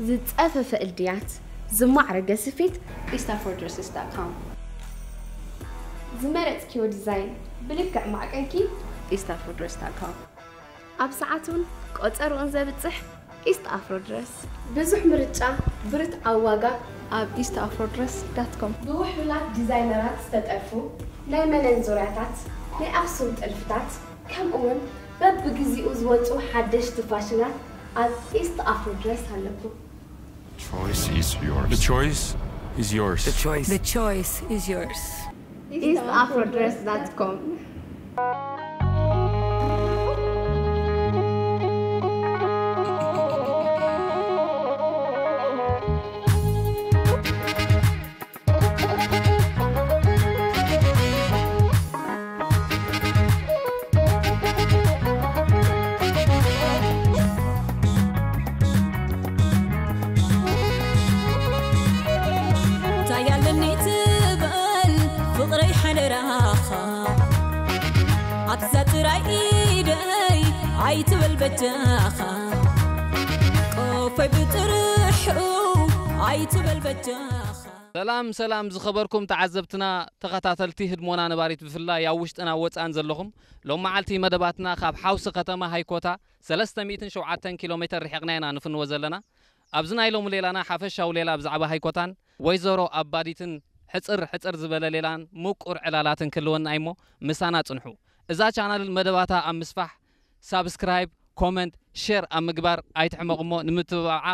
ዝጸፈፈ እልድያት፣ ዝማዕረገ ስፌት፣ east afro dresses dot com። ዝመረጽክዮ ዲዛይን ብልክዕ ማዕቀንኪ፣ east afro dress dot com። ኣብ ሰዓቱን ቆጸርኡን ዘብጽሕ ኢስት ኣፍሮ ድረስ። ብዙሕ ምርጫ፣ ብርትዓዊ ዋጋ፣ ኣብ east afro dress dot com። ብውሕሉላት ዲዛይነራት ዝተጠልፉ ናይ መነን ዙርያታት፣ ናይ ኣኽሱም ጥልፍታት፣ ከምኡውን በብግዚኡ ዝወጹ ሓደሽቲ ፋሽናት ኣብ ኢስት ኣፍሮ ድረስ ኣለኩም። Choice is yours. The choice is yours. The choice. The choice is yours. east afro dress dot com። እንታይ ኣለኒ ትበል ፍቕረይ ሓደራኻ ኣብዛ ጥራይ ኢደይ ኣይትበል በጃኻ ቆፈይ ብጥርሑ ኣይትበል በጃኻ ሰላም ሰላም ዝኸበርኩም ተዓዘብትና ተኸታተልቲ ህድሞና ነባሪት ብፍላይ ኣብ ውሽጥን ኣብ ወፃእን ዘለኹም ሎም መዓልቲ መደባትና ካብ ሓውሲ ከተማ ሃይኮታ ሰለስተ ሚእትን ሸውዓተን ኪሎ ሜትር ርሒቕና ኢና ንፍንዎ ዘለና ኣብዚ ናይ ሎሚ ሌላና ሓፈሻዊ ሌላ ብዛዕባ ሃይኮታን ወይዘሮ ኣባዲትን ሕፅር ሕፅር ዝበለ ሌላን ምቁር ዕላላትን ክህልወና እሞ ምሳና ፅንሑ እዛ ቻናል መደባታ ኣብ ምስፋሕ ሳብስክራይብ ኮመንት ሼር ኣብ ምግባር ኣይትሕመቑሞ ንምትብባዓ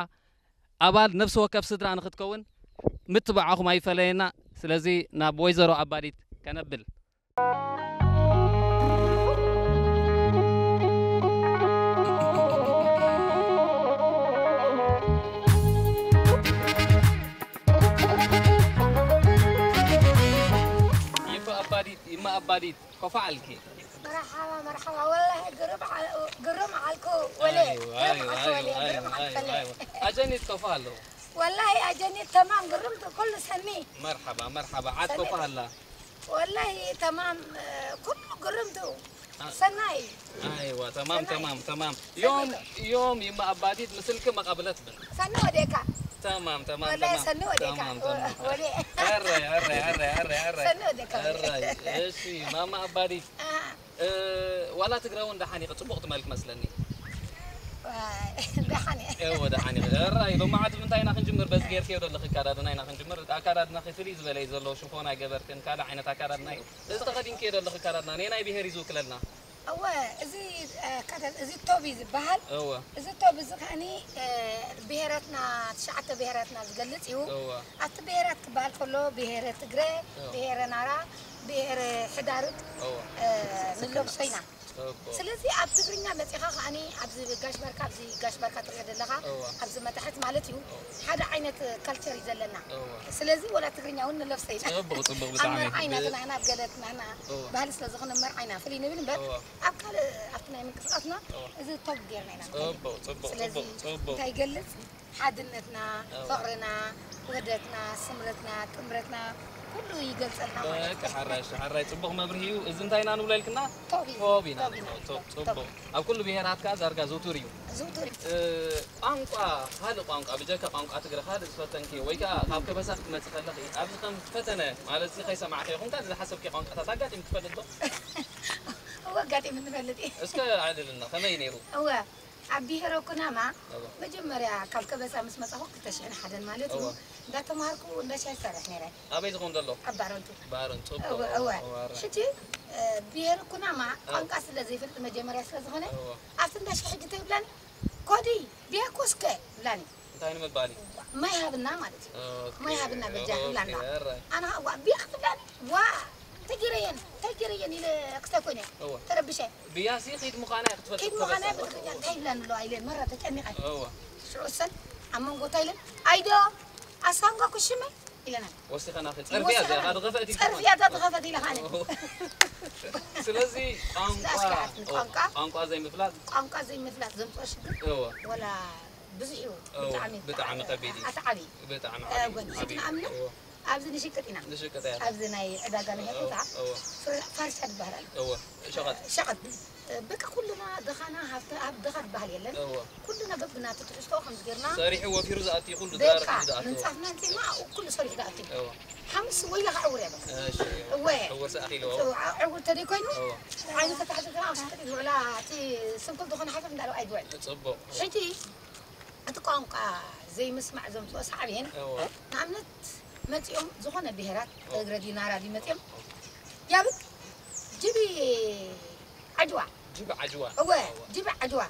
ኣባል ነፍሲ ወከፍ ስድራ ንኽትከውን ምትብባዕኹም ኣይፈለየና ስለዚ ናብ ወይዘሮ ኣባዲት ከነብል ይመ ኣባዲት ኮፋ ኣልኪ መርሓባ መርሓባ ወላሂ ግርም ዓል- ግርም ዓልኩ ወለ ኣይዋ ግርም ኣይዋ ዓልኩ ወለ ኣይዋ ግርም ኣይዋ ዓልኩ ወለ ኣይዋ ኣጀኒት ኮፋ ኣለዎ ወላሂ ኣጀኒት ተማም ግርም ኩሉ ሰኒ መርሓባ መርሓባ ዓድ ኮፋ ኣላ ወላሂ ተማም ኩሉ ግርምቱ ሰናይ ኣይዋ ተማም ተማም ተማም ዮም ዮም ይማ ኣባዲት ምስልክ መቃብለት ብን ሰኒ ወዴካ ተማም ተማም ወላሂ ተማም ሰኒ ወዴካ ተማም ተማም ወዴ ኣራይ ኣራይ ኣራይ ኣራይ ኣራይ ሰኒ ወዴካ ኣራይ እሺ ማማ ኣባዲት እ፣ ዋላ ትግረውን ደሓን ኢኺ ጽቡቕ ትመልክ መስለኒ ደሓን እየ እወ ደሓን ኢኺ እራይ ሎማዓት ምንታይ ኢና ክንጅምር በዚ ጌርክዮ ዘለኺ ኣካዳድና ኢና ክንጅምር ኣካዳድናኺ ፍልይ ዝበለ እዩ ዘለዎ ሽፎን ኣይገበርክን ካልእ ዓይነት ኣካዳድና እዩ እዚ ተኸዲንክዮ ዘለኺ ኣካዳድና ነየናይ ብሄር እዩ ዝውክለልና እወ እዚ እ፣ ከተ- እዚ ቶቢ ዝበሃል እወ እዚ ቶቢ እዚ ከዓኒ እ፣ ብሄረትና ትሽዓተ ብሄረትና ዝገልፅ እዩ እወ ኣብቲ ብሄራት ክበሃል ከሎ ብሄረ ትግረ እወ ብሄረ ናራ ብሄረ ሕዳርብ እወ እ፣ ንለብሶ ኢና ጽቡቕ ስለዚ ኣብ ትግርኛ መፂኻ ከዓኒ ኣብዚ ጋሽ ባርካ ኣብዚ ጋሽ ባርካ ትሪኦ ዘለኻ እወ ኣብዚ መታሕት ማለት እዩ ሓደ ዓይነት ካልቸር እዩ ዘለና እወ ስለዚ ወላ ትግርኛ እውን ንለብሰ ኢና ጽቡቕ ጽቡቕ ኣብ ብጣዕሚ መርዓይና ትናህና ኣብ ገለ ትናህና እወ ባህሊ ስለ ዝኾነ መርዓይና ፍልይ ንብል እምበር እወ ኣብ ካልእ ኣብቲ ናይ ምንቅስቃስና እወ እዚ ቶብ ጌርና ኢና ጽቡቕ ጽቡቕ ስለዚ ጽቡቕ ጽቡቕ እንታይ ይገልፅ ሓድነትና እወ ፍቕርና ውህደትና ስምረትና ጥምረትና ኩሉ ይገልፀልና ማለት በቃ ሓራይ እሺ ሓራይ ጽቡቕ መብርሂ እዩ እዚ እንታይ ኢና ንብሎ ኢልክና ቶብ እዩ። ቶብ ኢና ቶብ ኢና። ንብሎ ቶብ ቶብ። ጽቡቕ ኣብ ኩሉ ብሄራት ከኣ ዳርጋ ዝውቱር እዩ ዝውቱር እዩ። እ፣ ቋንቋ ካልእ ቋንቋ ብጀካ ቋንቋ ትግረ ካልእ ዝፈተንክዮ ወይ ከዓ ካብ ከበሳ ክትመፅእ ከለኺ ኣብዚ ከም ፈተነ ማለት እዚ ከይሰማዕክዮ ኹም ካልእ ዝሓሰብክዮ ቋንቋታት ኣጋጢሙ ክፈልጥ ዶ እወ ኣጋጢሙ ንፈልጥ እዩ። እስከ ኣዕልልና ከመይ ነይሩ እወ ኣብ ብሄረ ኩናማ እወ መጀመርያ ካብ ከበሳ ምስ መፃኹ ክልተ ሽሕን ሓደን ማለት እዩ እወ እንዳተምሃርኩ እንዳሻይ ይሰርሕ ነይረ ኣበይ ዝኾን ዘሎ ኣብ ባረንቱ ባርን ጽቡቕ እወ እወ እወ፣ ኣረ። ሕጂ እ፣ ብሄረ ኩናማ ቋንቋ ስለ ዘይፈልጥ መጀመርያ ስለ ዝኾነ እወ ኣብቲ እንዳሻይ ሕጂ እንታይ ይብላኒ ኮዲ ቢያ ኮስከ ይብላኒ እንታይ ንምባል እዩ ማይ ሃብና ማለት እዩ ኦኬ፣ ማይ ሃብና በጃ ኦኬ፣ ይብላና ኣረ። ኣነ ዋ ቢያ ክትብላኒ ዋ ተጊረየን ተጊረየን ኢለ ክስተ ኮይነ እወ ተረብሸ ብያሲ ኺድ ምዃና እያ ክትፈልጥ ኪድ ምዃና ከበሳ። ብትግርኛ እንታይ ይብላኒ ኣሎ ኢለ መራ ተጨኒቐ እወ ሽዑ ሰን ኣብ መንጎ እንታይ ኢለን ኣይዶ ኣሳንጓ ኩሽመ ኢለና ወሲኸና ኸ ጸርፍያ እዚኣ ኸዓ ዝኸፈት እዩ ጸርፍያ እዛ ዝኸፈት ኢለ ኻነ ስለዚ ቋንቋ ስርዓት ቋንቋ ቋንቋ ዘይምፍላጥ ቋንቋ ዘይምፍላጥ ዘምፅኦ ሽግር እወ ወላ ብዙሕ እዩ እወ ብጣዕሚ ብጣዕሚ ከቢድ እዩ ኣትዓቢ ብጣዕሚ እወ፣ ዓቢ ጎኒ ዓቢ ንኣብነት እወ ኣብዚ ንሽቅጥ ኢና። ንሽቅጥ እያ። ኣብዚ ናይ ዕዳጋ ናይ ቦታ እወ። ፍር- ፋርሻ ዝበሃል ኣሎ። እወ። ሸቐጥ። ሸቐጥ። በቃ ኩልና ድኻና ሃብቲ- ሃብ ድኻ ዝበሃል የለን። እወ። ኩልና በብናቱ ትሕዝቶ ከምዚ ጌርና ሰሪሑ ወፊሩ ዝኣቲ ኩሉ ድራር በቃ ሒዙ ዝኣትዎ። ምንጻፍና እንጺና ኩሉ ሰሪሑ ዝኣቲ። እወ። ሓሙስ ወይላ ክዕውር እያ በቃ። እሺ። እወ። ዕውር ሰኣኺ ኢልዎ። እወ፣ ዕውር ተደይ ኮይኑ እወ። ዓይኑ ተታሕቲ ግና ኣብ ሽቅጥ ዝውዕላ እቲ ስንኩል ዝኾነ ሓፈፍ እንዳለው ኣይትውዕል። ጽቡቕ። ሕጂ እቲ ቋንቋ ዘይምስማዕ ዘምፅኦ ሳዕቤን እወ። ንኣብነት መፂኦም ዝኾነ ብሄራት እግረ ዲናራ ድዩ መፂኦም ያብት ጅቢ ዓጅዋ ጅብ ዓጅዋ። እወ ጅቢ ዓጅዋ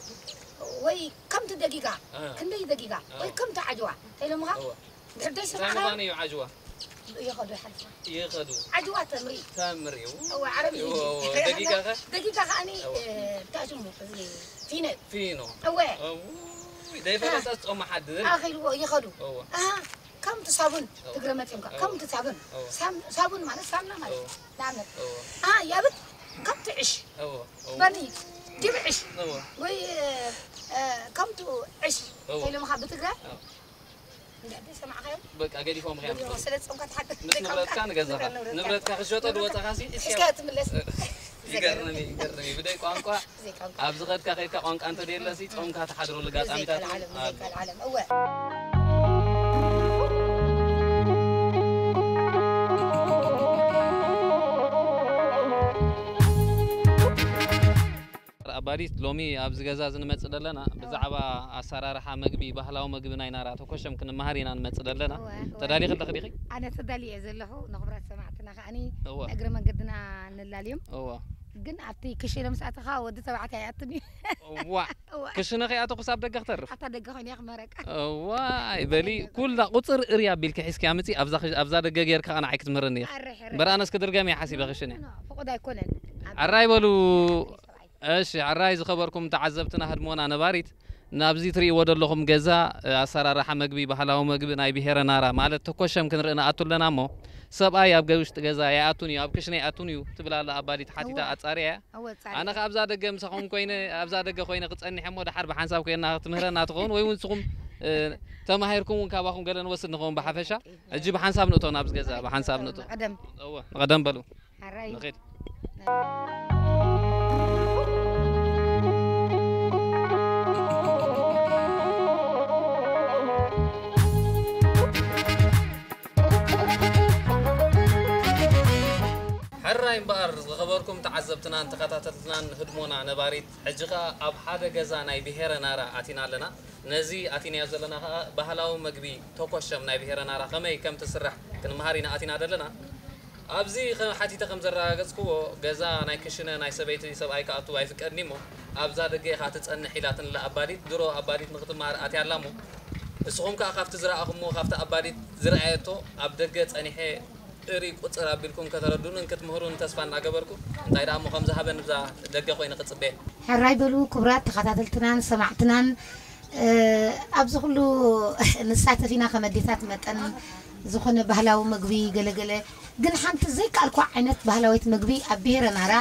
ወይ ከምቲ ደጊጋ እ። ክንደይ ደጊጋ እ። ወይ ከምቲ ዓጅዋ ተይሎምኻ እወ። ድሕር እንታይ ደይሰማዕኻ ምዃኑ እዩ ዓጅዋ? ይኸዱ ይሓልፉ ይኸዱ። ዓጅዋ ተምሪ ተምሪ እወ ዓረብ እዩ እወ፣ እወ። ደጊጋ ኸ ደጊጋ ከዓኒ እወ። እንታይ ሽሙ እዚ ፊነ ፊኖ እወ እውይ ደይፈለጠ ጾም ሓድር ኣኺልዎ ይኸዱ እወ ኣሃ ከምቲ ሳቡን ትግረ መጺኦም እወ ከምቲ ሳቡን እወ ሳም- ሳቡን ማለት ሳምና ማለት እወ ንኣብነት እወ ኣሃ ያብት ከምቲ ዕሽ እወ እወ በኒ ጅብ ዕሽ እወ ወይ እ፣ ከምቱ ዕሽ እወ ኢሎምኻ ብትግረ እወ እንድሕር ሰማዕኻዮም በቃ ገዲፎም ኸያ ገዲፎም ስለ ጾምካ ትሓድር ምስ ዘይኮንካ ንብረትካ ንገዛኻ ንብረት- ንብረትካ ክትሸጦ ዝወፀኻሲ እስኪ እስኪ ትምለስ ይገርም እዩ ይገርም እዩ ብደይ ቋንቋ ዘይኮንካ ኣብ ዝኸድካ ከይድካ ቋንቋ እንተደየለሲ ጾምካ ትሓድረሉ ኣጋጣሚታት ዘይቃል ዓለም ዘይቃል ዓለም እወ ኣባዲት ሎሚ ኣብዚ ገዛ እዚ ንመጽእ ዘለና ብዛዕባ ኣሰራርሓ መግቢ ባህላዊ መግቢ ናይ ናራ ተኮሸም ክንመሃር ኢና ንመጽእ ዘለና። እወ፣ እወ። ተዳሊኺ ኣለኺ ዲኺ? ኣነ ተዳልየ ዘለኹ ንኽብራት ሰማዕትና ከዓኒ እወ። እግሪ መንገድና ንላልዮም። እወ። ግን ኣብቲ ክሽነ ምስ ኣተኻ ወዲ ተባዕታይ ኣይኣትን እዩ። እዋ እዋ። ክሽነ ከይኣተኹስ ኣብ ደገ ክተርፍ? ኣብታ ደገ ኮይነ እየ ክመረቃ። እዋይ በሊ ኩላ ቁፅር እርያ ኣቢልኪ ሒዝኪ ኣምፂ ኣብዛ ክሽ- ኣብዛ ደገ ጌርካ ከኣ ንዓይ ክትምህርኒ ኢኺ። ኣረ ሕረ። እምበር ኣነስ ክድርገም እየ ሓሲበ ክሽነ። ኖ፣ ፍቑድ ኣይኮነን። ኣብ ኣራይ በሉ። ሰብኣይ። እሺ ኣራይ ዝኸበርኩም ተዓዘብትና ህድሞና ነባሪት ናብዚ ትርእይዎ ዘለኹም ገዛ እ፣ ኣሰራርሓ መግቢ ባህላዊ መግቢ ናይ ብሄረ ናራ ማለት ተኮሸም ክንርኢ ንኣቱ ኣለና እሞ ሰብኣይ ኣብ ገ- ውሽጢ ገዛ ይኣቱን እዩ ኣብ ክሽነ ይኣቱን እዩ ትብል ኣላ ኣባዲት ሓቲታ እዋ። ኣጻርያ እያ ኣወ ጻሪ ኣነ ከ ኣብዛ ደገ ምሳኹም ኮይነ ኣብዛ ደገ ኮይነ ክጸንሕ እሞ ድሓር ብሓንሳብ ኮይና ክትምህረና ትኸውን ወይ እውን ንስኹም እ፣ ተማሂርኩም እውን ካባኹም ገለ ንወስድ ንኸውን ብሓፈሻ ሕጂ ብሓንሳብ ንእቶ ናብዚ ገዛ ብሓንሳብ ንእቶ ቀደም እወ ንቐደም በሉ ኣራይ ንኺድ ሕራይ እምበኣር ዝኸበርኩም ተዓዘብትናን ተኸታተልትናን ህድሞና ነባሪት ሕጂ ኸኣ ኣብ ሓደ ገዛ ናይ ብሄረ ናራ ኣቲና ኣለና። ነዚ ኣቲናዮ ዘለና ኸኣ ባህላዊ መግቢ ተኮሸም ናይ ብሄረ ናራ ኸመይ ከም ትስራሕ ክንመሃር ኢና ኣቲና ዘለና። ኣብዚ ኸ- ሓቲተ ከም ዘረጋገጽክዎ ገዛ ናይ ክሽነ ናይ ሰበይቲ ሰብኣይ ክኣቱ ኣይፍቀድን እሞ ኣብዛ ደገ ኢኻ ትጸንሕ ኢላትንላ ኣባዲት። ድሮ ኣባዲት ንኽትመሃር ኣትያ ኣላ እሞ ንስኹም ከኣ ካብቲ ዝረኣኹምዎ ካብቲ ኣባዲት ዝረኣየቶ ኣብ ደገ ጸኒሐ እሪ ቁጽር ኣቢልኩም ከተረዱንን ክትምህሩን ተስፋ እናገበርኩ እንታይ ደኣ እሞ ከም ዝሃበን ብዛ ደገ ኮይነ ክጽበየ። ሕራይ በሉ ክቡራት ተኸታተልትናን ሰማዕትናን እ፣ ኣብዚ ኩሉ ንሳተፍ ኢና ከም ኣዴታት መጠን ዝኾነ ባህላዊ መግቢ ገለገለ ግን ሓንቲ ዘይከኣልኳ ዓይነት ባህላዊት መግቢ ኣብ ብሄረ ናራ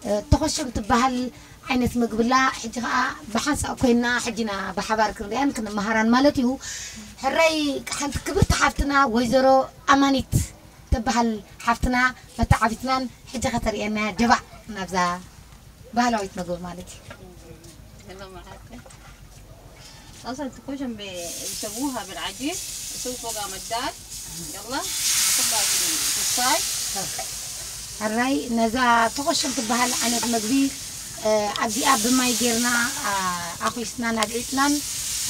እ፣ ተኾሸም ትበሃል ዓይነት መግብላ ሕጂ ከዓ ብሓንሳእ ኮይና ሕጂና ብሓባር ክንሪኣን ክንመሃራን ማለት እዩ ሕራይ ሓንቲ ክብርቲ ሓፍትና ወይዘሮ ኣማኒት ትበሃል ሓፍትና መተዓቢትናን ሕጂ ከተርእየና ጀባዕ ናብዛ ባህላዊት መግቢ ማለት እዩ። يلا معاك. أصلا تكوشن بيسووها بالعجين، يسووا فوقها مدار. يلا، نحطها في الصاج. ሕራይ ነዛ ተኾሸም ትበሃል ዓይነት መግቢ እ፣ ኣዲኣ ብማይ ጌርና ኣ- ኣኹስናን ኣብዒጥናን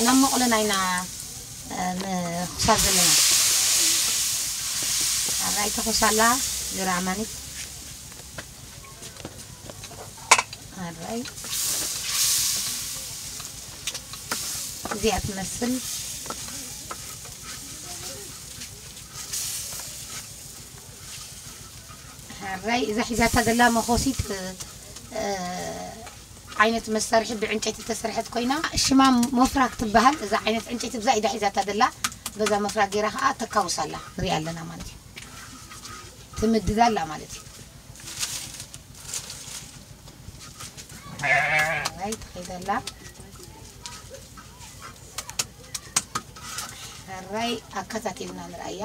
ናብ መቑለና ኢና እ፣ ንኹሳ ዘለና። ሕራይ ተኹሳላ ዙራ ኣማኒት ኣራይ እዚኣ ትመስል ኣራይ እዛ ሒዛታ ዘላ መኾሲት እ፣ ዓይነት መሳርሒ ብዕንጨይቲ ዝተሰርሐት ኮይና ሽማ ሞፍራክ ትበሃል። እዛ ዓይነት ዕንጨይቲ ብዛ ኢዳ ሒዛታ ዘላ በዛ መፍራክ ገይራ ከዓ ተካውሳ ኣላ ንሪኣ ኣለና ማለት እዩ። ትምድዳ ኣላ ማለት እዩ። ሕራይ ትኸይድ ኣላ። ሕራይ ኣከታቲልና ንርኣያ።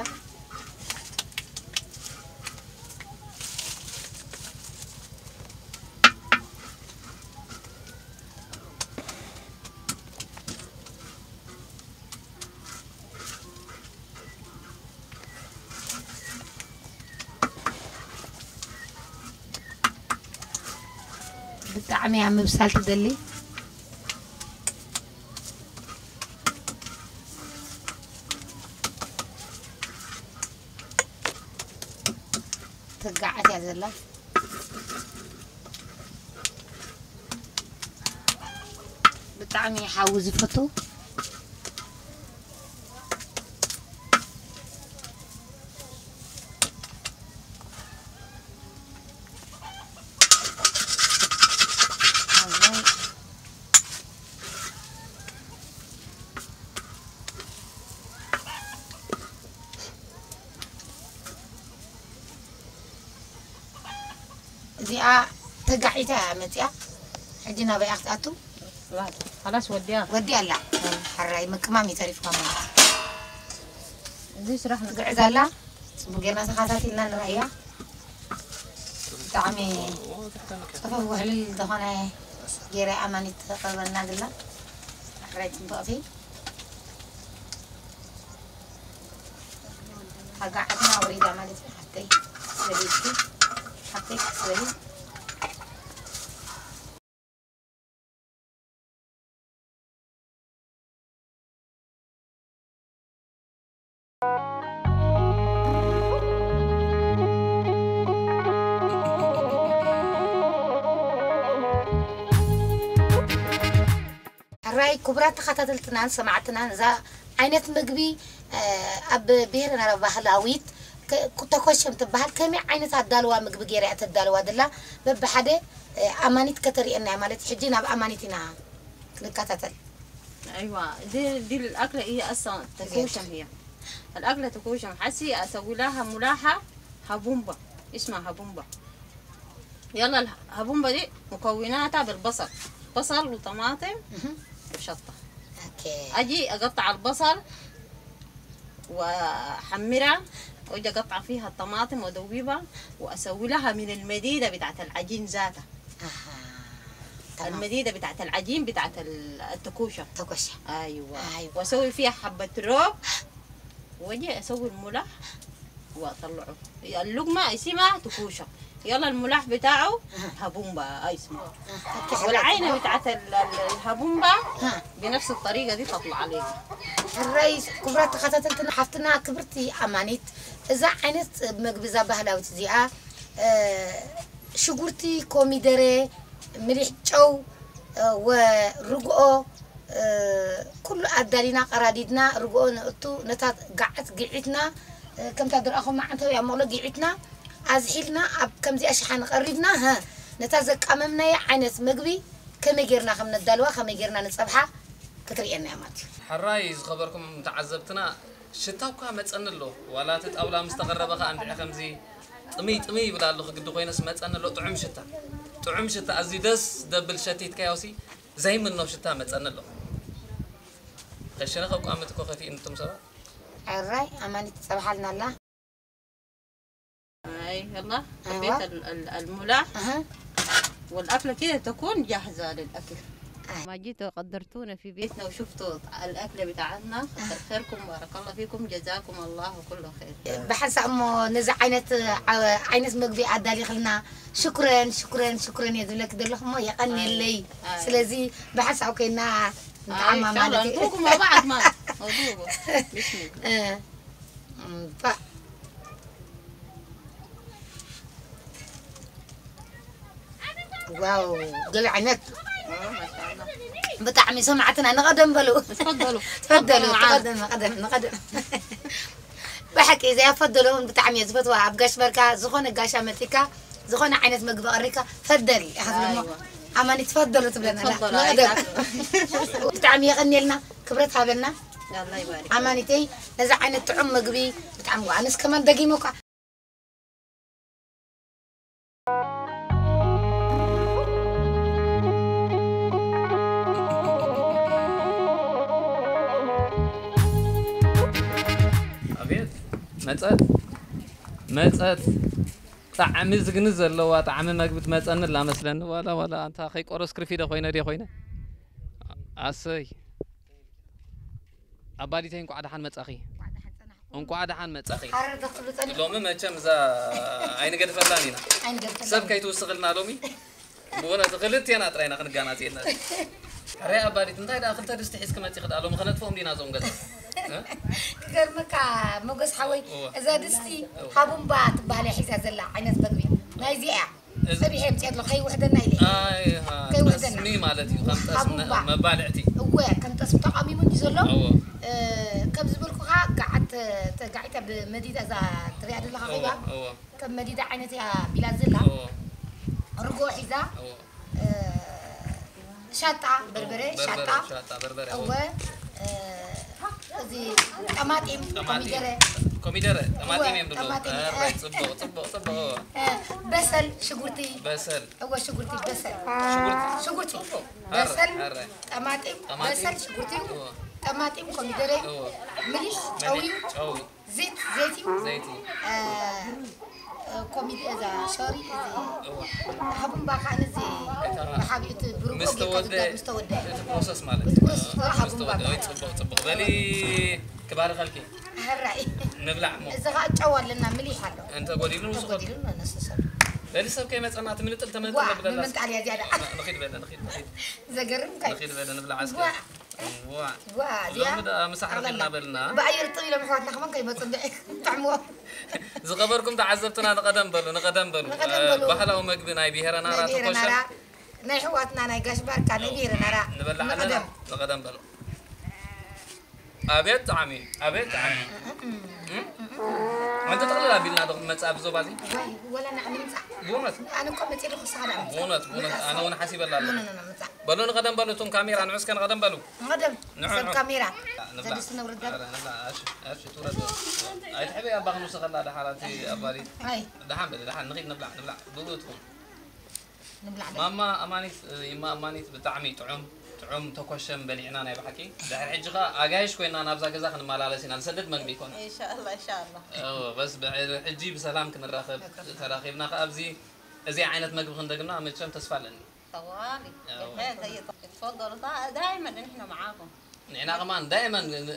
ብጣዕሚ እያ ምብሳል ትደሊ። ትጋዓት እያ ዘላ። ብጣዕሚ ሓዊ ዝፈቱ። እዚኣ ተጋዒታ እያ መፅያ። ሕጂ ናበይ ክትኣቱ? خلاص وديها ወዲ ኣላ። ሕራይ ምቅማም ይተሪፍካ ማለት። እዚህ ስራሕ ትግዕዝ ኣላ። ፅቡቅ ጌርና ተኸታቲልና ንረኣያ። ብጣዕሚ ፅፉፍ ውሕልል ዝኾነ ጌረ ኣማኒት ተቐርበልና ግላ። ሕራይ ፅቡቅቲ። ኣጋዓትና ወሪዳ ማለት እዩ። ሓፍተይ ስበሊቲ ሓፍተይ ስበሊ። ሕራይ ክቡራት ተኸታተልትናን ሰማዕትናን፣ እዛ ዓይነት ምግቢ ኣብ ብሄርና ባህላዊት ተኮሸም ትበሃል። ከመይ ዓይነት ኣዳልዋ ምግቢ ገይራ እያ ተዳልዋ ዘላ በብሓደ ኣማኒት ከተርእየና እያ ማለት እዩ። ሕጂ ናብ ኣማኒት ኢና ክንከታተል። أيوة، دي دي الأكلة هي أصلا تكوشم هي. الأكلة تكوشم، حسي أسوي لها ملاحة هبومبا، اسمها هبومبا. يلا الهبومبا دي مكوناتها بالبصل، بصل وطماطم وشطة. اوكي. أجي أقطع البصل وأحمرها، وأجي أقطع فيها الطماطم وأدوبها وأسوي لها من المديدة بتاعت العجين ذاتها. اها. تمام. المديدة بتاعت العجين بتاعت ال- التكوشة. ተኮሸ أيوة. أيوة. وأسوي فيها حبة روب، وأجي أسوي الملح وأطلعه. اللقمة اسمها تكوشة، يلا الملح بتاعه هبومبا، أي اسمه. والعينة بتاعت ال- ال- الهبومبا ها. بنفس الطريقة دي تطلع عليك. ሕራይ ክቡራት ተኸታተልትና ሓፍትና ክብርቲ ኣማኒት፣ እዛ ዓይነት ምግቢ እዛ ባህላዊት እዚኣ ሽጉርቲ፣ ኮሚደረ፣ ምሊሕ፣ ጨው፣ ርግኦ፣ ኩሉ ኣዳሊና ቀራዲድና ርግኦ ነእቱ፣ ነታ ጋዓት ግዒትና፣ ከምታ ድርኣኹም መዓንተው እያ መቕሎ ግዒትና ኣዝሒልና ኣብ ከምዚኣ ሸሓኒ ቀሪብና፣ ነታ ዘቃመምናያ ዓይነት ምግቢ ከመይ ጌርና ከም ነዳልዋ፣ ከመይ ጌርና ንጸብሓ ክትርእየና እያ ማለት እዩ። ሕራይ ዝኸበርኩም ተዓዘብትና፣ ሽታ እኳ መጸኒ ኣሎ። ዋላ እቲ ጣውላ ምስ ተቐረበ ከኣ እንድዒ ከምዚ ጥምይ ጥምይ ይብል ኣሎ፣ ክግዲ ኮይነስ መጸኒ ኣሎ። ጥዑም ሽታ፣ ጥዑም ሽታ፣ ኣዝዩ ደስ ደብል ሸቲትካዮሲ ዘይምኖ ሽታ መጸኒ ኣሎ። ከሽነ ከቋምት እኮ ከፊእኒ እቶም ሰባት። ሕራይ ኣማኒት ትጸብሓልና ኣላ። أي يلا، حطيت ال- ال- الملح. والأكلة كده تكون جاهزة للأكل. ما جيتوا قدرتونا في بيتنا وشفتوا الأكلة بتاعتنا، كتر خيركم، بارك الله فيكم، جزاكم الله كل خير. ብሓንሳእ እሞ ነዚ ዓይነት ዓይነት ምግቢ ኣዳሊኽልና ሽኩረን ሽኩረን ሽኩረን እየ ዝብለክ ዘለኹ እሞ የቐንየለይ። ስለዚ ብሓንሳእ ኮይና ንጣዕማ إن شاء الله ማለት እዩ። نكون مع بعض، ما نكون. بسم الله. እምባ። ዋው ገለ ዓይነት ብጣዕሚ ሰማዕትና ንቐደም በሉ። تفضلوا. ተፈደሉ ንቐደም ንቐደም ንቐደም። ብሓቂ እዚኣ ፈደሉ እውን ብጣዕሚ እየ ዝፈትዋ። ኣብ ጋሽ በርካ ዝኾነ ጋሻ መፂካ ዝኾነ ዓይነት ምግቢ ቀሪካ ፈደል ኢኻ ትብለሞ። ኣማኒ ትፈደሉ ትብለና ኣላ። ንቐደም። ብጣዕሚ የቐንየልና፣ ክብረት ሃበና። ኣማኒተይ ነዚ ዓይነት ጥዑም ምግቢ ብጣዕሚ ኣነስ ከማን ደጊመ እኳ ኣቤት መፀት መፀት ጣዕሚ ዝግኒ ዘለዋ ጣዕሚ መግቢ ትመፀኒ ኣላ መስለኒ። ዋላ ዋላ ኣንታ ከይቆረስ ክርፊደ ኮይነ ድየ ኮይነ ኣሰይ ኣባዲተይ እንኳዕ ደሓን መፃኺ። እንኳዕ ደሓን መፃኺ። ሃረር ዶ ክትብሉ ጸኒሑ? ሎሚ መቸም እዛ ኣይንገድፈላን ኢና። ኣይንገድፈላን። ሰብ ከይትውስኽልና ሎሚ ብእውነት ክልቴና ጥራይና ክንጋናጽ የለን። ሕራይ ኣባዲት፣ እንታይ ደኣ ክልተ ድስቲ ሒዝኪ መጺኺ ደኣ፣ ሎሚ ከነጥፍኦም ዲና እዞም ገዛ? እ? ክገርመካ ሞገስ ሓወይ፣ እወ። እዛ ድስቲ እወ። ሃቡምባ ትበሃል እያ ሒዛ ዘላ ዓይነት መግቢ ናይዚ እያ። እዚ- ሰቢሐ የምፅእ ኣሎ ከይውሕደና ኢለ። ኣይ፣ ሃ፣ ከይውሕደና። ጠስሚ ማለት እዩ፣ ከም ጠስሚ ሃቡምባ። መባልዕቲ። እወ፣ ከም ጠስሚ ተቃሚሙ እንዲ ዘሎ። እወ። እ፣ ከም ዝበልኩኻ፣ ጋዓት ተጋዒታ ብመዲዳ እዛ ትሪኣ ዘለኻ እወ፣ ኸይባ። እወ። ከም መዲዳ ዓይነት እያ ቢላ ዘላ። እወ። ርጎ ሒዛ። እወ። እ፣ ሻጣ በርበረ፣ በርበረ፣ ሻጣ። ሻጣ በርበረ፣ እወ። እወ። እ፣ እዚ ጠማጢም፣ ጠማጢም። ኮሚደረ። ኮሚደረ፣ ጠማጢም እወ፣ እዮም ድብሎ። ጠማጢም። ኣረ፣ ጽቡቕ፣ ጽቡቕ፣ ጽቡቕ፣ እወ። እ፣ በሰል፣ ሽጉርቲ። በሰል። እወ፣ ሽጉርቲ፣ በሰል። ሽጉርቲ። ሽጉርቲ። ጽቡቕ። በሰል፣ ኣረ፣ ኣረ። ጠማጢም፣ ጠማጢም። በሰል፣ ሽጉርቲ። እወ። ጠማጢም፣ ኮሚደረ፣ እወ። ምሊሕ፣ ጨው እዩ። ጨው። ዘይት፣ ዘይቲ እዩ። ዘይቲ። እ፣ እ፣ ኮሚደ-፣ እዛ ሸሪ፣ እዚ እወ። ሃቡምባ ከኣ ነዚ እታ ብሓቢኡ እቲ ብሩቆ ምስ ጌርካ ተወደ-፣ ዝዳሎ ምስ ተወደ። እቲ ፕሮሰስ ማለት እቲ ፕሮሰስ እዩ። ምስ ሃቡምባ ተወደ። ወይ ይባሃል። ጽቡቕ፣ ጽቡቕ። በሊ ክባርኸልኪ። ሕራይ። ንብላዕ እሞ። እዚ ኸኣ ጨው ኣለና፣ ምሊሕ ኣሎ። እንተ ጎዲሉ ንሱ እንተ ጎዲሉ ንሱ ሰብ። በሊ ሰብ ከይመጸና እቲ ምንጥል ተመንጥል ዋ፣ ነብለላ። ምምንጣል እያ ዝያዳ። ንኺድ በለ፣ ንኺድ፣ ንኺድ። ዘገርም እንታይ? ንኺድ በለ፣ ንብላዕ እስከ። ዋ። ዋ። ዋ፣ ድያ? ሎሚ ደኣ ምሳሕ ረኺብና ኣላላ። በልና። ብኣየር ጥብ ኢሎም ኣሕዋትና ከማን ከይመጹ እንድዒ። ጥዕምዎ። ዝኸበርኩም ተዓዘብትና ንቐደም በሉ፣ ንቐደም በሉ። ንቐደም በሉ። እ፣ ባህላዊ መግቢ ናይ ብሄረ ናራ ናይ ብሄረ ተኮሸ። ናራ፣ ናይ ኣሕዋትና ናይ ጋሽ ባርካ ናይ ብሄረ ናራ። ንበልዕ ኣለና። ንቐደም። ንቐደም በሉ። ኣቤት ጣዕሚ፣ ኣቤት ጣዕሚ። እም? ኣንተ ጥቕልል ኣቢልና ዶ ክንመጽእ ኣብዚ ዞባ እዚ? ዋይ፣ ወላ ንዓኒ ምጻእ። ብእውነት? ኣነ እኮ መጺእ ዶ ክሳዳ ምጻእ። ብእውነት፣ ብእውነት። ምጻእ። ኣነ እውን ሓሲበላ ኣለኹ። ኖ፣ ኖ፣ ኖ፣ ኖ፣ ምጻእ። በሉ ንቐደም በሉ፣ እቶም ካሜራ ንዑ እስከ ንቐደም በሉ። ንቐደም፣ ንዑ፣ ሰብ ንዑ። ካሜራ። ንብላዕ። ዘድስቲ ነውርድ። ኧረ፣ ንብላዕ። ኣሽ፣ ኣሽ፣ ትውረድ። ኣይትሕበይ፣ ኣባ ክንውስኸላ ደሓር፣ ኣቲ ኣባዲ። ኣይ። ደሓን በሊ፣ ደሓን፣ ንኺድ ንብላዕ፣ ንብላዕ። ብእኡ ትኹን። ንብላዕ ዶ? ማማ ኣማኒት፣ ይማ ኣማኒት፣ ብጣዕሚ ጥዑም፣ ጥዑም ተኮሸም በሊዕና ናይ ብሓቂ። ድሕሪ ሕጂ ኸኣ ኣጋይሽ ኮይና ናብዛ ገዛ ክንመላለስ ኢና፣ ዝሰደድ መግቢ ይኮነ። ኢንሻኣላ፣ ኢንሻኣላ። እዎ፣ በስ ብሕጂ ብሰላም ክንራኸብ፣ ተራኺብና ኸኣ ኣብዚ፣ እዚ ዓይነት መግቢ ክንደግምና መቸም ተስፋ ኣለኒ። طوالي. أيوة. يا خير، زي ط-، اتفضلوا. دا-، دايمًا نحن معاكم. ንሕና ከማን ዳይመን ን-፣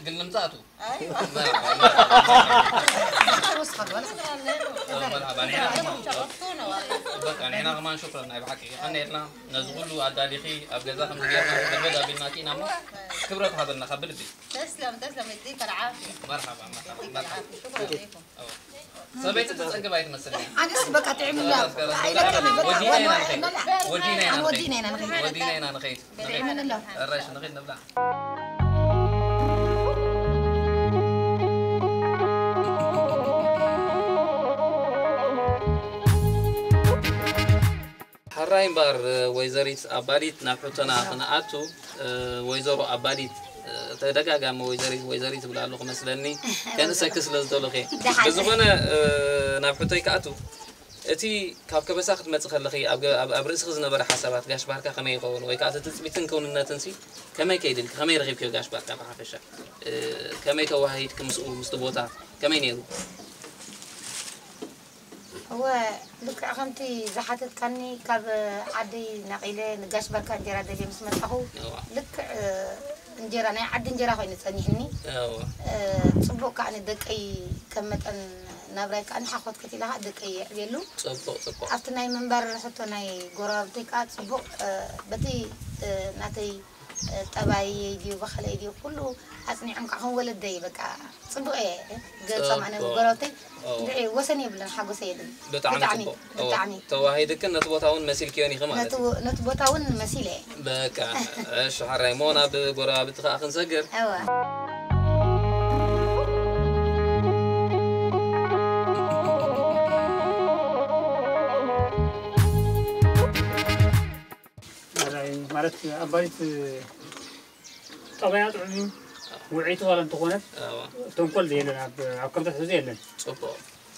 ግን ንምጻእቱ። أيوة. መርሓባ፣ መርሓባ። ወስኸሉ፣ ወላ። شكرًا لكم. መርሓባ፣ ንሕና ከማን። شرفتونا والله. በቃ፣ ንሕና ከማን ሽክረን ናይ ብሓቂ። የቐንየልና፣ ነዚ ኩሉ ኣዳሊኺ፣ ኣብ ገዛ ከም ዝገርና፣ መድመድ ኣቢልናኪ ኢና እሞ፣ ክብረት ሃበልና፣ ካብ ብልቢ። تسلم، تسلم، يديك العافية. መርሓባ፣ መርሓባ፣ يديك መርሓባ። العافية. شكرًا لكم. ሰበይቲ ትጸግብ ኣይትመስልን። ኣነስ በቃ ጥዕምና። ኣይለቀኒ በቃ። ወዲና ኢና ንኸይድ። ወዲና ኢና ኣነ ንኸይድ። ወዲና ኢና ንኸይድ። ወዲና ኢና ንኸይድ። ጥዕምና። ኣራሽ ንኸይድ ንብላ። ሕራይ እምበኣር፣ ወይዘሪት ኣባዲት፣ ናብ ሕቶና ክንኣቱ፣ ወይዘሮ ኣባዲት፣ ተደጋጋሚ ወይዘሪት፣ ወይዘሪት ይብላ ኣለኹ መስለኒ፣ ከንሰኪ ስለ ዝደለኹ እየ። ደሓን። ብዝኾነ፣ ናብ ሕቶይ ክኣቱ፣ እቲ ካብ ከበሳ ክትመጽእ ከለኺ፣ ኣብ ገ-፣ ኣብ፣ ኣብ ርእስኺ ዝነበረ ሓሳባት ጋሽ ባህርካ ከመይ ይኸውን? ወይ ከኣ እቲ ትጽቢትን ክውንነትን ሲ ከመይ ከይድልኪ? ከመይ ረኺብክዮ ጋሽ ባህርካ ብሓፈሻ? ከመይ ተወሃሂድኪ ምስኡ፣ ምስቲ ቦታ? ከመይ ነይሩ? እወ፣ ልክዕ ከምቲ ዝሓተትካኒ፣ ካብ ዓደይ ነቒለ ንጋሽ ባርካ እንጀራ ደልየ ምስ መጻኹ፣ እዋ። ልክዕ እንጀራ፣ ናይ ዓዲ እንጀራ ኮይኑ ጸኒሕኒ። እዋ። ጽቡቕ ከኣ ንደቀይ ከም መጠን ናብራይ ከኣ ንሓኾት ከቲላ ከኣ ደቀይ የዕብየሉ። ጽቡቕ፣ ጽቡቕ። ኣብቲ ናይ ምንባር ሕቶ ናይ ጎረባብተይ ከኣ ጽቡቕ፣ በቲ ናተይ ጠባየይ ድዩ ብኸለይ ድዩ ኩሉ ኣጽኒዖም ከዓ ከም ወለደይ በቃ ጽቡቕ እየ ገጾም ኣነ ጽቡቕ። ጎረባብተይ ኦ። እንድዒ ወሰን የብለን ሓጎሰይ የብለን ብጣዕሚ ብጣዕሚ ጽቡቕ። ኦ፣ ብጣዕሚ ተዋሂድክን ነቲ ቦታ እውን መሲልክዮን ኢኺ ማለት ነቲ እዩ። ወ- ነቲ ቦታ እውን መሲለ እየ በቃ እሺ ሓራይ እሞ ናብ ጎረባብቲ ከዓ ክንሰግር እወ ማለት ኣባይት ጠባያ ጥዑም እዩ። ውዕይቲ ዋላ እንተኾነት ኣዋ ተንኮል የለን ኣብ ኣብ ከምታት ህዝቢ የለን። ጽቡቕ።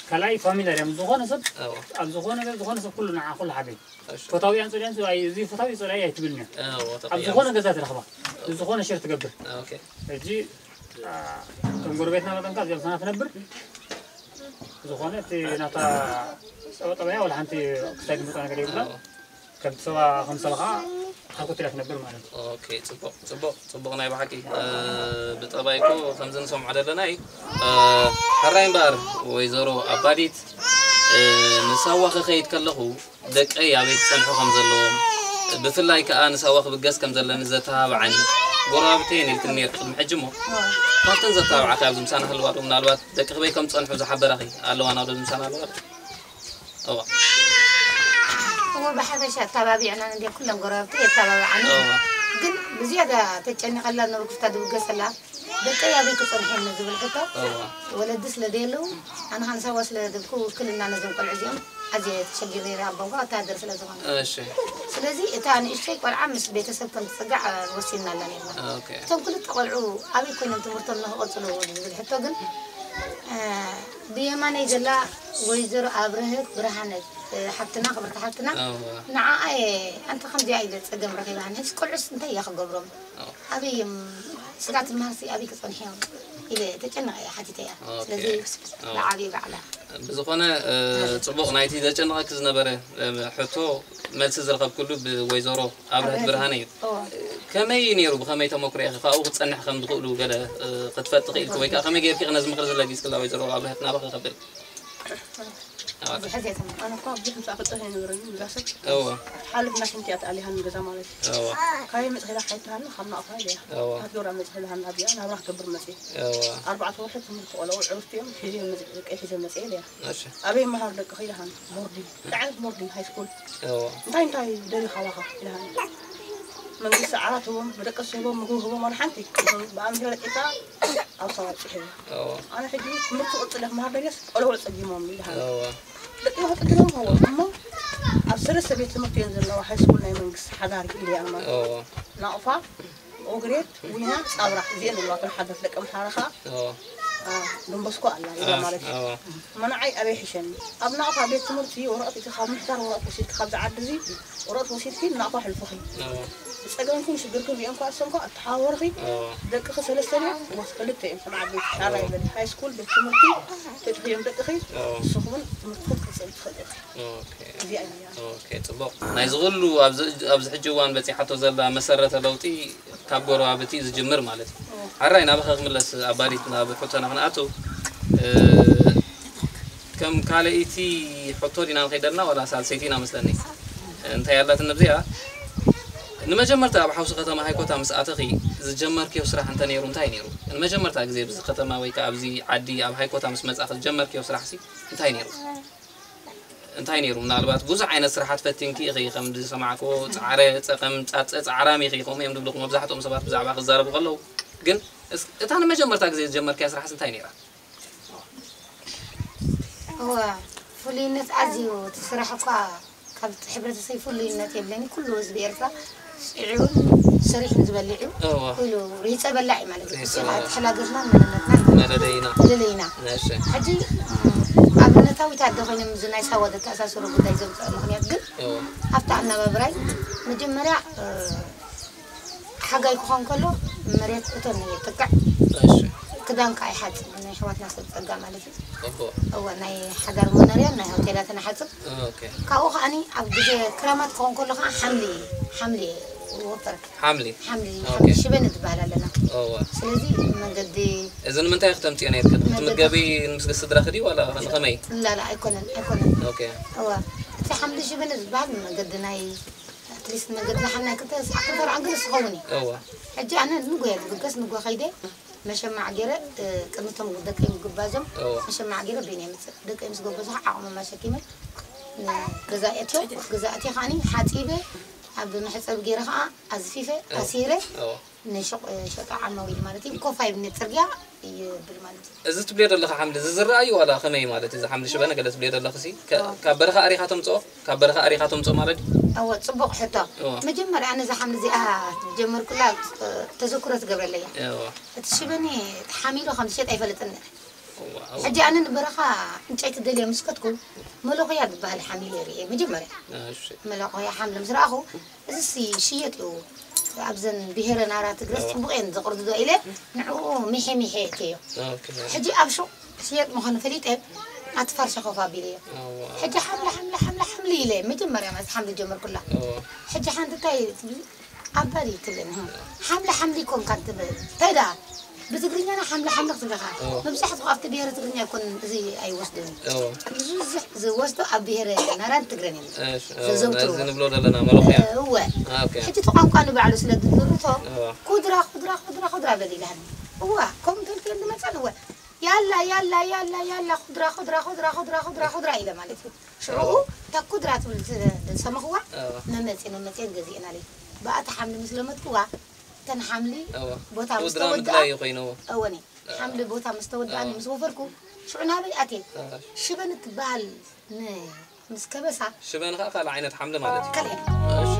ካልኣይ ፋሚላር እዮም ዝኾነ ሰብ ኣዋ ኣብ ዝኾነ ነገር ዝኾነ ሰብ ኩሉ ንዓ ኩሉ ሓደ እዩ። እሺ። ፈታዊ ኣንጸልያን ሰብኣይ እዚ ፈታዊ ጸላኢ ኣይትብልን እያ። ኣዋ ኣብ ተቐያም። ዝኾነ ገዛ ትረኽባ ዝኾነ ሸር ትገብር። ኦኬ። ሕጂ እቶም ጎረቤትና መጠንካ እዚኦም ሰና ትነብር ዝኾነ እቲ ናታ ጠባያ ዋላ ሓንቲ ክሳይ ድምፃ ነገር የብላ። ኣዋ። ከም ሰባ ከም ሰባ ከዓ ሓኮት ኢላ ትነብር ማለት እዩ። ኦኬ፣ ጽቡቕ፣ ጽቡቕ፣ ጽቡቕ ናይ ብሓቂ። እ፣ ብጠባይ እኮ ከምዚ ንሰምዖ ዘለና እዩ። እ፣ ሕራይ እምበኣር ወይዘሮ ኣባዲት፣ እ፣ ንሳዋ ክኸይድ ከለኹ፣ ደቀይ ኣበይ ክጸንሑ ከም ዘለዎም፣ ብፍላይ ከኣ ንሳዋ ክብገስ ከም ዘለኒ ዘተባብዓኒ ጎረባብተይ እየን ኢልክኒ ነይርኪ ቅድሚ ሕጂ እሞ፣ ካብተን ዘተባብዓኺ ኣብዚ ምሳና ክህልዋ ዶ ምናልባት ደቅኺ በይ ከም ዝጸንሑ ዝሓበራኺ ኣለዋና ዶ ምሳና ኣለዋ ዶ? እዋ። እሞ ብሓፈሻ ኣተባቢዕና እንዲ ኩለን ጎረባብቲ የተባብዓኒ። እዋ። ግን ብዝያዳ ተጨኒቐላ ነበርኩ፣ ፍታ ድብገሰላ ደቀይ ኣበይ ክጸንሑ እዮም ዝብል ሕቶ እዋ። ወለዲ ስለ ደየለዉ ኣነ ሓንሳዋ ስለ ደብኩ ውክልና ነዞም ቆልዑ እዚኦም ኣዝየ ተሸጊረ ነይረ፣ ኣቦ እንኳ ወታሃደር ስለ ዝኾነ። እሺ። ስለዚ እታ ንእሽተይ ቆልዓ ምስ ቤተሰብ ከም ትጽጋዕ ወሲንናላ ነይርና። ኦኬ። እቶም ክልተ ቆልዑ ኣበይ ኮይኖም ትምህርቶም ንክቐጽሉ ዝብል ሕቶ ግን እ፣ ብየማነይ ዘላ ወይዘሮ ኣብርህት ብርሃነ እ፣ ሓፍትና ክብርቲ ሓፍትና እዋ። ንዓኣ እየ ኣንታ ከምዚኣ ኢለ ጸገም ረኺባ ንሕስ ቆልዑስ እንታይ እያ ክገብሮም ኣበይ እዮም ስጋት ማርሲ ኣበይ ክጸንሑ እዮም ኢለ ተጨነቐ እየ ሓቲተ እያ ኦኬ። ስለዚ ብዓብዪ ባዕላ ብዝኾነ እ፣ ጽቡቕ ናይቲ ዘጨነቐኪ ዝነበረ እ፣ ሕቶ መልሲ ዝረኸብክሉ ብወይዘሮ ኣብርህት ኣብርህት። ብርሃነ እዩ እዋ። ከመይ እዩ ነይሩ ብኸመይ ተመክሮ ኢኺ ካብኡ ክጸንሕ ከም ዝኽእሉ ገለ እ፣ ክትፈልጢ ክኢልኪ ወይ ከዓ ከመይ ጌርኪ ነዚ ምኽሪ ዝለጊስክላ ወይዘሮ ኣብርህት ናባኺ ከብል እዚ ሕዚ እየ ተመ- ኣነ እኳ ብዙሕ ምስ ኣፈልጦ ኣይነበረኒ እዛ ሰብ እዎ ሓልፍ ናሽንቲ እያ ተኣሊሃኒ ገዛ ማለት እዩ እዎ ካበይ መፅእ ኢላ ሓይትሃኒ ካብ ናቕፋ ኢለያ እዎ ኣትገብራ መፅእ ኢላሃኒ ኣብዚኣ ናብራ ክገብር መፅእ እዎ ኣርባዕተ ወርሒ ትምህርቲ ቆለዑ ዕሩፍቲ እዮም ሒዘ መፅእ ደቀይ ሒዘ መፅእ ኢለያ እሺ ኣበይ ይመሃር ደቅኺ ኢላሃኒ ቦርዲን እንታይ ዓይነት ቦርዲን ሃይ ስኩል እዎ እንታይ እንታይ ደልዩ ካባኻ ኢላሃኒ መንግስቲ ዓራት ህቦም መደቀሲ ህቦም ምግቢ ህቦም ዋላ ሓንቲ ብኣምር ደቂታ ኣብ ሰባ ፅሒቡ እዎ ኣነ ሕጂ ትምህርቲ ቅፅል ክመሃር ደልየስ ቆልዑ ፀጊሞም ኢልሃ እዎ ደቂ ክፅግሞም ከዎ እሞ ኣብ ሰለስተ ቤት ትምህርቲ እየን ዘለዋ ሃይስኩል ናይ መንግስቲ ሓዳሪ ኢልያ ማለት እዎ ናቕፋ ኦግሬት ዊና ፃብራ እዚአን ዘለዋ ተን ሓደር ደቂ ምሓረ ከዓ እዎ ዶንበስኮ ኣላ ኢላ ማለት እዩ እዎ መናዓይ ኣበይ ሕሸኒ ኣብ ናቕፋ ቤት ትምህርቲ ወረቐት እቲ ካብ ምሕዳር ወረቐት ወሲድኪ ካብዚ ዓዲ እዚ ወረቐት ወሲድኪ ናቕፋ ሕልፍኺ እዎ ብፀገምኩም ሽግርኩም ሪኦም ከዓ እሶም ከዓ ኣተሓዋወርኺ እዎ ደቅኺ ሰለስተ ድዮም ወስ ክልተ እዮም ከም ዓበይቲ ሻራ ይበል ሃይ ስኩል ቤት ትምህርቲ ተእትኽዮም ደቅኺ እዎ ንስኹ እውን ትምህርትኹም ክትፅእሉ ትኽእሉ ኢኺ ኦኬ እዚኣ እያ ኦኬ ጽቡቕ ናይዚ ኩሉ ኣብዚ ኣብዚ ሕጂ እዋን በጺሓቶ ዘላ መሰረተ ለውጢ ካብ ጎረባብቲ ዝጅምር ማለት እዩ ሓራይ ናባኸ ክምለስ ኣባዲት ናብ ሕቶና ክንኣቱ እ፣ ከም ካልኣይቲ ሕቶ ዲና ንኸይደልና ዋላ ሳልሰይቲ ኢና መስለኒ እንታይ ኣላትን ኣብዚኣ ንመጀመርታ ኣብ ሓውሲ ከተማ ሃይኮታ ምስ ኣተኺ ዝጀመርክዮ ስራሕ እንተ ነይሩ እንታይ ነይሩ ንመጀመርታ ግዜ ኣብዚ ከተማ ወይ ከዓ ኣብዚ ዓዲ ኣብ ሃይኮታ ምስ መጻኺ ዝጀመርክዮ ስራሕ ሲ እንታይ ነይሩ እንታይ ነይሩ ምናልባት ብዙሕ ዓይነት ስራሓት ፈቲንኪ ኢኺ ከም ዝሰማዕክዎ ጻዕረ ጸቐም ጻጸ ጻዕራም ኢኺ ከምኡ እዮም ዝብልኹ መብዛሕትኦም ሰባት ብዛዕባ ክዛረቡ ከለዉ ግን እስ- እታ ንመጀመርታ ግዜ ዝጀመርክያ ስራሕስ እንታይ ነይራ እወ ፍሉይነት ኣዝዩ እቲ ስራሕ እኳ ካብቲ ሕብረተሰብ ፍሉይነት የብለኒ ኩሉ ህዝቢ ኤርትራ ስዒቡን ሰሪሑን ዝበልዕ እዩ እወ ኩሉ ሪፀ በላዕ እዩ ማለት እዩ ሪፀ እሱ በላዕ። እቲ ሕላገትና መንነትና መለለይና መለለይና ነሽ ሕጂ ኣብነታዊት ኣደ ኮይኖም እዚ ናይ ሳዋ ዘተኣሳስሩ ጉዳይ ዘምፅኦ ምክንያት ግን እወ ኣብቲ ኣነባብራይ መጀመርያ እ፣ ሓጋይ ክኾን ከሎ መሬት እቶን እየ ጥቅዕ እሺ ክዳን ከዓ ይሓፅብ ናይ ኣሕዋትና ሰብ ፀጋ ማለት እዩ ጽቡቕ እወ ናይ ሓዳር መኖርያን ናይ ሆቴላትን ሓፅብ ኦኬ ካብኡ ከዓኒ ኣብ ግዜ ክራማት ክኾን ከሎ ከዓ ሓምሊ ሓምሊ ይወፈር ሓምሊ ሓምሊ ኦኬ። ሓምሊ ሽበን ትበሃል ኣለና እወ ስለዚ መንገዲ እዚ ንምንታይ ክተምፅዮ ነይርክን መንገዲ- ክትምገቢ ምስ ስድራኺ ድዩ ዋላ ንኸመይ ላላ ኣይኮነን ኣይኮነን ኦኬ እወ እቲ ሓምሊ ሽበን ዝበሃል መንገዲ ናይ ኣትሊስት መንገዲ ሓምናይ ክልተ ሰዓት ክልተ ርዓን ግን ዝኸውን እዩ እወ ሕጂ ኣነ ንጎ እየ ዝብገስ ንጎ ከይደ መሸማዕ ገይረ እ፣ ቅድሚቶም ደቀይ ምግባዞም እወ መሸማዕ ገይረ ቤን የምፅእ ደቀይ ምስ ገበዝኹ ዓቕሞም ኣሸኪመ ን- ገዛ እትዮ ገዛ እትዮ ከዓኒ ሓፂበ ኣብ መሕፀቢ ገይረ ከዓ ኣዝፊፈ ኣሲረ እወ ንሸጦ ዓማዊል ማለት እዩ ኮፋ ይብኒ ፅርግያ ይብል ማለት እዩ እዚ ትብልዮ ዘለኻ ሓምሊ እዚ ዝረኣዩ ዋላ ከመይ ማለት እዚ ሓምሊ ሽበነ ገለ ትብልዮ ዘለኽሲ ከ- ካብ በረኻ ኣሪኻ ተምፅኦ ካብ በረኻ ኣሪኻ ተምፅኦ ማለት እዩ እወ ፅቡቕ ሕቶ እወ። መጀመርያ ነዛ ሓምሊ እዚኣ ጀመርኩላ እ፣ ተዘክሮ ትገብረለያ እወ እቲ ሽበኒ ተሓሚሉ ከም ዝሸጥ ኣይፈልጥን እወ እወ ሕጂ ኣነ ንበረኻ ዕንጨይቲ ደልየ ምስ ከድኩ መለኾያ ዝበሃል ሓምሊ ርእየ መጀመርያ እሺ መለኾያ ሓምሊ ምስ ረኣኹ እዚሲ ሽየጥ እዩ ኣብዘን ብሄረ ናራ ትግረ እወ። ፅቡቕ እየን ዘቕርብዶ ኢለ ንዕኡ ሚሐ ሚሐ እትዮ ኦኬ ሕጂ ኣብ ሹቕ ሽየጥ ምዃኑ ፈሊጠ ኣቲ ፋርሻ ኮፍ ኣቢለዮ እወ ሕጂ ሓምሊ ሓምሊ ሓምሊ ሓምሊ ኢለ መጀመርያ ማለት ሓምሊ ጀመርኩላ እወ ሕጂ ሓንቲ እንታይ ትብል ኣባዲ ትብለኒ ሓምሊ ሓምሊ ኮንካ ትብል እንታይ ደኣ ብትግርኛና ሓምለ ሓምለ ክትብለኻ። ኦ። መብዛሕትኡ ኣብቲ ብሄረ ትግርኛ ይኮን እዚ ኣይወስድን። ኦ። ብዙሕ ዝወስዶ ኣብ ብሄረ ናራን ትግረን እዮም። እሺ፣ ኦ፣ ዘዘውትሩ። ነዚ ንብሎ ዘለና መለኹያ። እወ። ኦኬ። ሕጂ እቲ ቋንቋ ንባዕሉ ስለ ዝድርቶ እወ። ኩድራ ኩድራ ኩድራ ኩድራ በል ኢላኒ። እዋ ከምኡ ተልክየሉ መፃን እወ። ያላ ያላ ያላ ያላ ኩድራ ኩድራ ኩድራ ኩድራ ኩድራ ኩድራ ኢለ ማለት እዩ። ሽዑ እታ ኩድራ ትብል ዝሰማኽዋ እወ። መመፅን መመፅን ገዚእናለይ። ብኣቲ ሓምሊ ምስ ለመድክዋ እተን ሓምሊ እወ። ቦታ ምስ ኩድራ ተወድኣ ምድላይ እዩ ኮይንዎ። እወኒ ሓምሊ ቦታ ምስ ተወድኣኒ ምስ ወፈርኩ ሽዑ ናበይ ኣትየ እወ። ሽበን እትበሃል ን ምስ ከበሳ ሽበን ከዓ ካልእ ዓይነት ሓምሊ ማለት እዩ። ካልእ እሺ።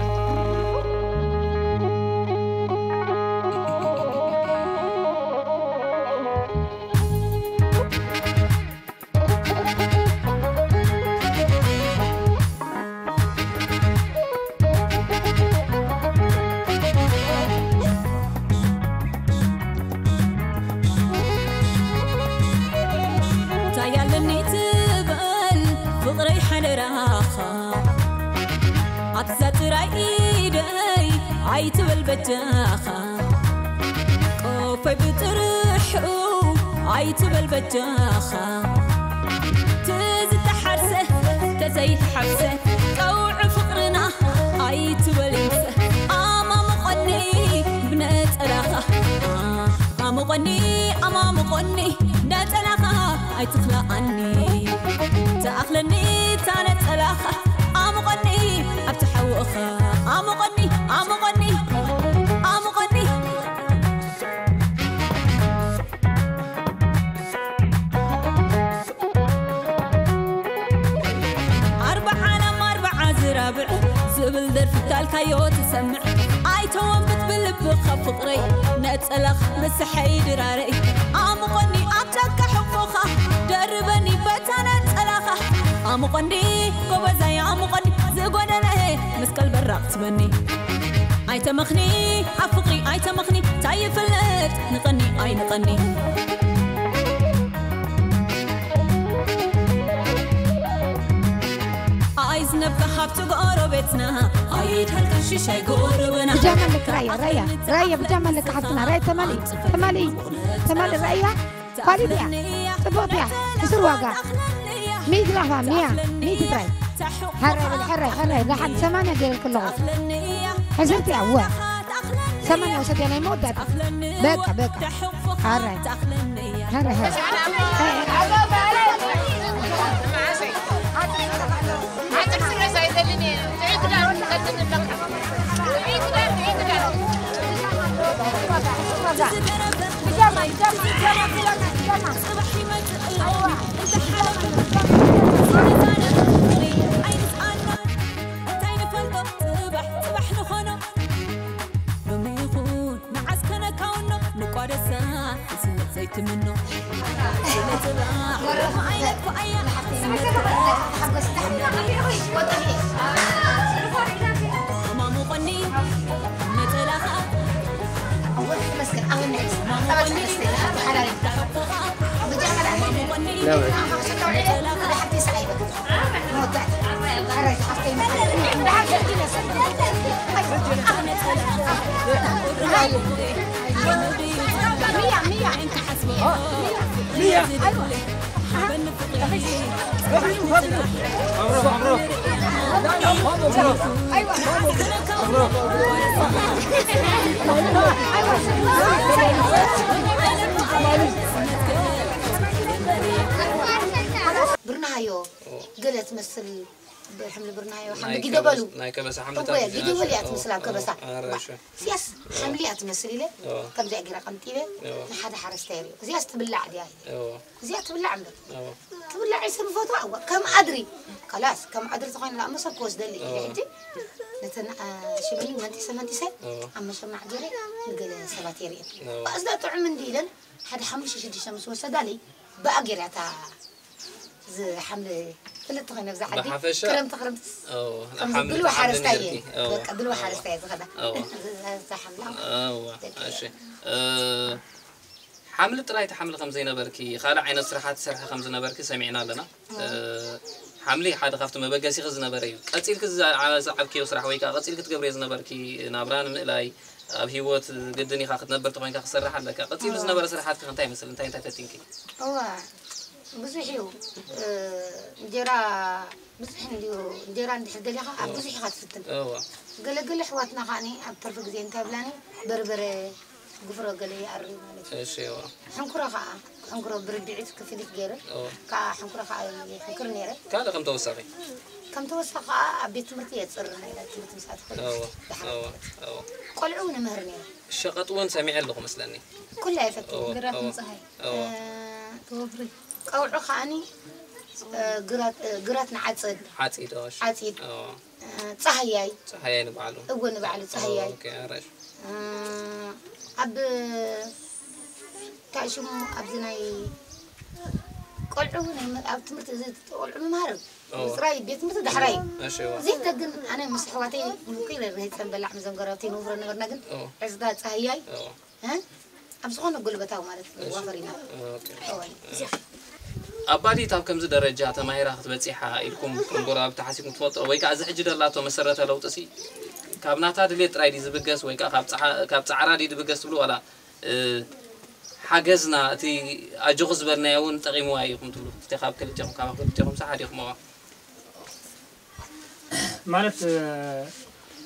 እንታይ ኣለኒ ትበል ፍቕረይ ሓደራኻ ኣብዛ ጥራይ ኢደይ ኣይትበል በጃኻ ቆፈይ ብጥርሑ ኣይትበል በጃኻ ትዝተሓርሰ ተዘይተሓፍሰ ቀውዒ ፍቕርና ኣይትበል ይምሰ ኣማሙቐኒ ብነጸላኻ ኣሙቐኒ ኣማሙቐኒ ነጸላኻ ኣይትኽልኣኒ ተኣኽለኒ እታ ነጸላኻ ኣሙቐኒ ኣብቲ ሓውእኻ ኣሙቐኒ ኣሙቐኒ ኣሙቐኒ ኣርባዓ ዓለም ኣርባዓ ዝራብዕ ዝብል ደርፊ ካልካዮ ትሰምዕ ኣይተወንብት ብልብኻ ፍቕረይ ነጸላኽ ምሳሐይ ድራረይ ኣሙቐኒ ኣብ ጫካ ሕቑፎኻ ደርበኒ በታ ነጸላኻ ኣሙቐኒ ጎበዛይ ኣሙቐኒ ዝጎደለ መስቀል በራቕ ትበኒ ኣይተመኽኒ ኣብ ፍቕሪ ኣይተመኽኒ ታይ ይፍለጥ ንቐኒ ኣይንቐኒ ኣይዝነብካ ሃብቲ ጎረቤትና ኣይድሃልካ ሽሻይ ጎረበና ብጃማ ኣለክ ራያ ራያ ራያ ብጃማ ኣለክ ሓፍትና ራያ ተማሊ ተማሊ ተማሊ ራያ ኳሊት እያ ጽቡቕቲ እያ ሕሱር ዋጋ ሚእቲ ላፋ ሚያ ሚእቲ ጥራይ ሕራይ በል ሕራይ ሕራይ ላሓን ሰማንያ ገይረልክ ኣለኹ ሕስርቲ እያ እወ ሰማንያ ወሰድያ ናይ መወዳእታ በቃ በቃ ሕራይ ሕራይ ሕራይ ንዓስ ከነካውኖ ንቋደሳ ስለት ዘይትምኖ ስለ ጽባሕ ወረኻ ዓይነት ብኣያ ኣማሙቐኒ ነጸላኻ ኣማሙቐኒ ኣማሙቐኒ ነጸላኻ ብርናሃዮ ገለ ትመስል ብሕምሊ ብርናዮ ሓምሊ ጊደበሉ ናይ ከበሳ ሓምሊ እወ ጊደበሉ እያ ትመስል ኣብ ከበሳ ኣራሽ እዚያስ ሓምሊ እያ ትመስል ኢለ እወ። ከምዚኣ ጌራ ቀምጢበ እወ። ንሓደ ሓረስታይ ርእዮ እዚያስ ትብላዕ ድያ ኢለ እወ። እዚኣ ትብላዕ እምበር እወ። ትብላዕ ኢሰ ዝፈትዋ እወ ከም ኣድሪ ከላስ ከም ኣድሪ ተኾይኑ ኣ መሰብ ክወስደሊ ኢለ ሕጂ ነተን ሽበኒ መንጢሰ መንጢሰ እወ። ኣብ መሸማዕ ገይረ ንገለ ሰባት የርእየን እወ። እዚኣ ጥዑም እንዲ ኢለን ሓደ ሓሙሽተ ሽዱሽተ ምስ ወሰዳለይ ብኣ ገይራ እታ ዝሓምለ ፍልጥ ተኾይነ ኣብዛ ዓዲ ብሓፈሻ- ክረምቲ ክረምቲ እወ። ከምዚ ሓምሊ ብልዋ ተሓምሊ ሓረስታይ እየ ነርኪ። እወ። በቃ ብልዋ ሓረስታይ እየ ዝኸዳ እወ። ዝሓምላ እወ። እሺ እ፣ ሓምሊ ጥራይ ትሓምሊ ከም ዘይነበርኪ ካልእ ዓይነት ስራሓት ትሰርሒ ከም ዝነበርኪ ሰሚዕና ኣለና እ፣ ሓምሊ ሓደ ካብቲ መበገሲኺ ዝነበረ እዩ። ቀጺልኪ ዝዓ-፣ ዝዓብክዮ ስራሕ ወይ ከኣ ቀጺልኪ ትገብርዮ ዝነበርኪ ናብራ ንምእላይ ኣብ ህይወት ግድን ኢኻ ክትነብር ተኾይንካ ክትሰርሕ ኣለካ። ቀጺሉ ዝነበረ ስራሓትኪ ከ እንታይ ይመስል? እንታይ እንታይ ፈቲንኪ? እዋ፣ ብዙሕ እዩ። እ፣ እንጀራ ብዙሕ እንድዩ፣ እንጀራ እንድሕር ደሊኻ ኣብ ብዙሕ ኢኻ ትፍትን። እዋ። ገለገለ ኣሕዋትና ከኣኒ ኣብ ትርፊ ግዜ እንታይ ይብላኒ፣ በርበረ፣ ግፍሮ ገለ ይኣሪ ማለት እዩ። እሺ፣ እዋ። ሕንኩሮ ከኣ፣ ሕንኩሮ ብርድዒት ክፍሊት ገይረ፣ እዋ። ከኣ ሕንኩሮ ከኣ ይሕንክር ነይረ። ካልእ ከም ተወሳኺ? ከም ተወሳኺ ከኣ ኣብ ቤት ትምህርቲ እየ ዝጽሪ ነይረ፣ ትምህርቲ ምስ ኣትኹ። እዋ፣ ድሓር እዋ፣ እዋ። ቆልዑ እውን እምህር ነይረ። ሸቐጥ እውን ሰሚዐ ኣለኹ መስለኒ። ኩሉ ኣይፈትን። እዋ፣ ግራት እዋ። ንጸሃይ። እዋ። እ፣ ተወፍሪ። ቀውዒ ከኣኒ፣ እ፣ ግራት፣ እ፣ ግራት ንዓጽድ። ዓጺድ፣ እዋ፣ እሺ። ዓጺድ። እዋ። እ፣ ጻህያይ። ጻህያይ ንባዕሉ። እወ፣ ንባዕሉ ጻህያይ። ኦኬ፣ ኣራሽ። እ፣ ኣብ፣ እንታይ ሽሙ፣ ኣብዚ ናይ ቆልዑ ናይ መ-፣ ኣብ ትምህርቲ እዚ ቆልዑ ምምሃር ኦ። ምጽራይ ቤት ትምህርቲ ዳሕራይ። እሺ፣ እዋ። ዘይተ ግን ኣነ ምስ ኣሕዋተይ ምክይ ረድና ይጸንበላዕ ምስ ዘንገራብቲ ንውፍሮ ነበርና ግን ኦ። ዕዝጋ ጻህያይ። ኦ። እ? ኣብ ዝኾነ ጉልበታዊ ማለት ኦኬ። ንዋፈር ኢና። እወ። ኣባዲት ኣብ ከምዚ ደረጃ ተማሂራ ክትበጺሓ ኢልኩም ከም ጎረባብቲ ሓሲብኩም ትፈልጡ? ወይ ከኣ እዚ ሕጂ ደላቶ መሰረተ ለውጢ ሲ ካብ ናታ ድሌት ጥራይ ድዩ ዝብገስ ወይ ከኣ ካብ ጸዓ-፣ ካብ ጻዕራ ድዩ ዝብገስ ትብሉ ዋላ፣ እ፣ ሓገዝና እቲ ኣጆኺ ዝበልናዮ እውን ጠቒምዋ ኢኹም ትብሉ? እቲ ካብ ክልቴኹም፣ ካብ ክልቴኹም ሲ ሓዲኹምዋ? ማለት፣ እ፣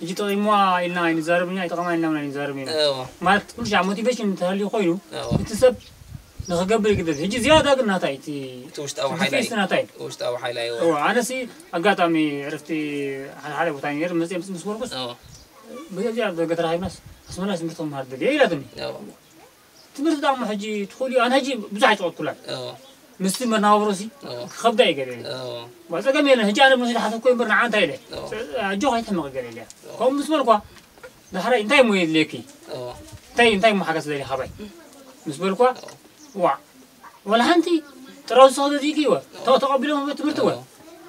ሕጂ ጠቒምዋ ኢልና ኣይንዛረብን ኢና፣ ኣይጠቐማ ኢልና እውን ኣይንዛረብን ኢና። እዎ። ማለት፣ ኩሉ ሻዕ ሞቲቬሽን እንተሃልዩ ኮይኑ፣ እዎ። እቲ ሰብ ንኽገብር ይግደድ። ሕጂ ዝያዳ ግን ናታይ፣ እቲ እቲ ውሽጣዊ እቲ ሓይላ እዩ። ፌስ ናታይ። ውሽጣዊ ሓይላ እዩ። እዎ፣ ኣነሲ ኣጋጣሚ ዕረፍቲ ሓደ ሓደ ቦታ ነይረ፣ መፅየ ምስ፣ ምስ ወርቁስ፣ እዎ። በዚኣ ደገ ተራኺብናስ፣ ኣስመራ ትምህርቲ ክመሃር ደልየ ኢላትኒ። እዎ። ትምህርቲ ዳሞ ሕጂ ትኽእሉ እዩ። ኣነ ሕጂ ብዙሕ ኣይጨወትኩላን። እዎ። ምስቲ መናባብሮሲ እዎ። ክኸብዳ እዩ ገለ። እዎ። ዋ፣ ጸገም የለን። ሕጂ ኣነ ብነሱ ዝሓተትኩ እምበር ንዓ እንታይ ኢለ? እዎ። ኣጆኻ ኣይትሕመቂ ገለ ኢለያ። እዎ። ከምኡ ምስ በልኳ፣ ዳሕራይ እንታይ እሞ የድልየኪ? እዎ። እንታይ፣ እንታይ እሞ ሓገዝ ትደልዪ ካባይ? ምስ በልኳ፣ እዎ። ዋዕ፣ ወላ ሓንቲ ጥራዝ ተኸደዲኪ እወ። እዎ። ተ-፣ ተቐቢሎም ትምህርቲ እወ። እዎ።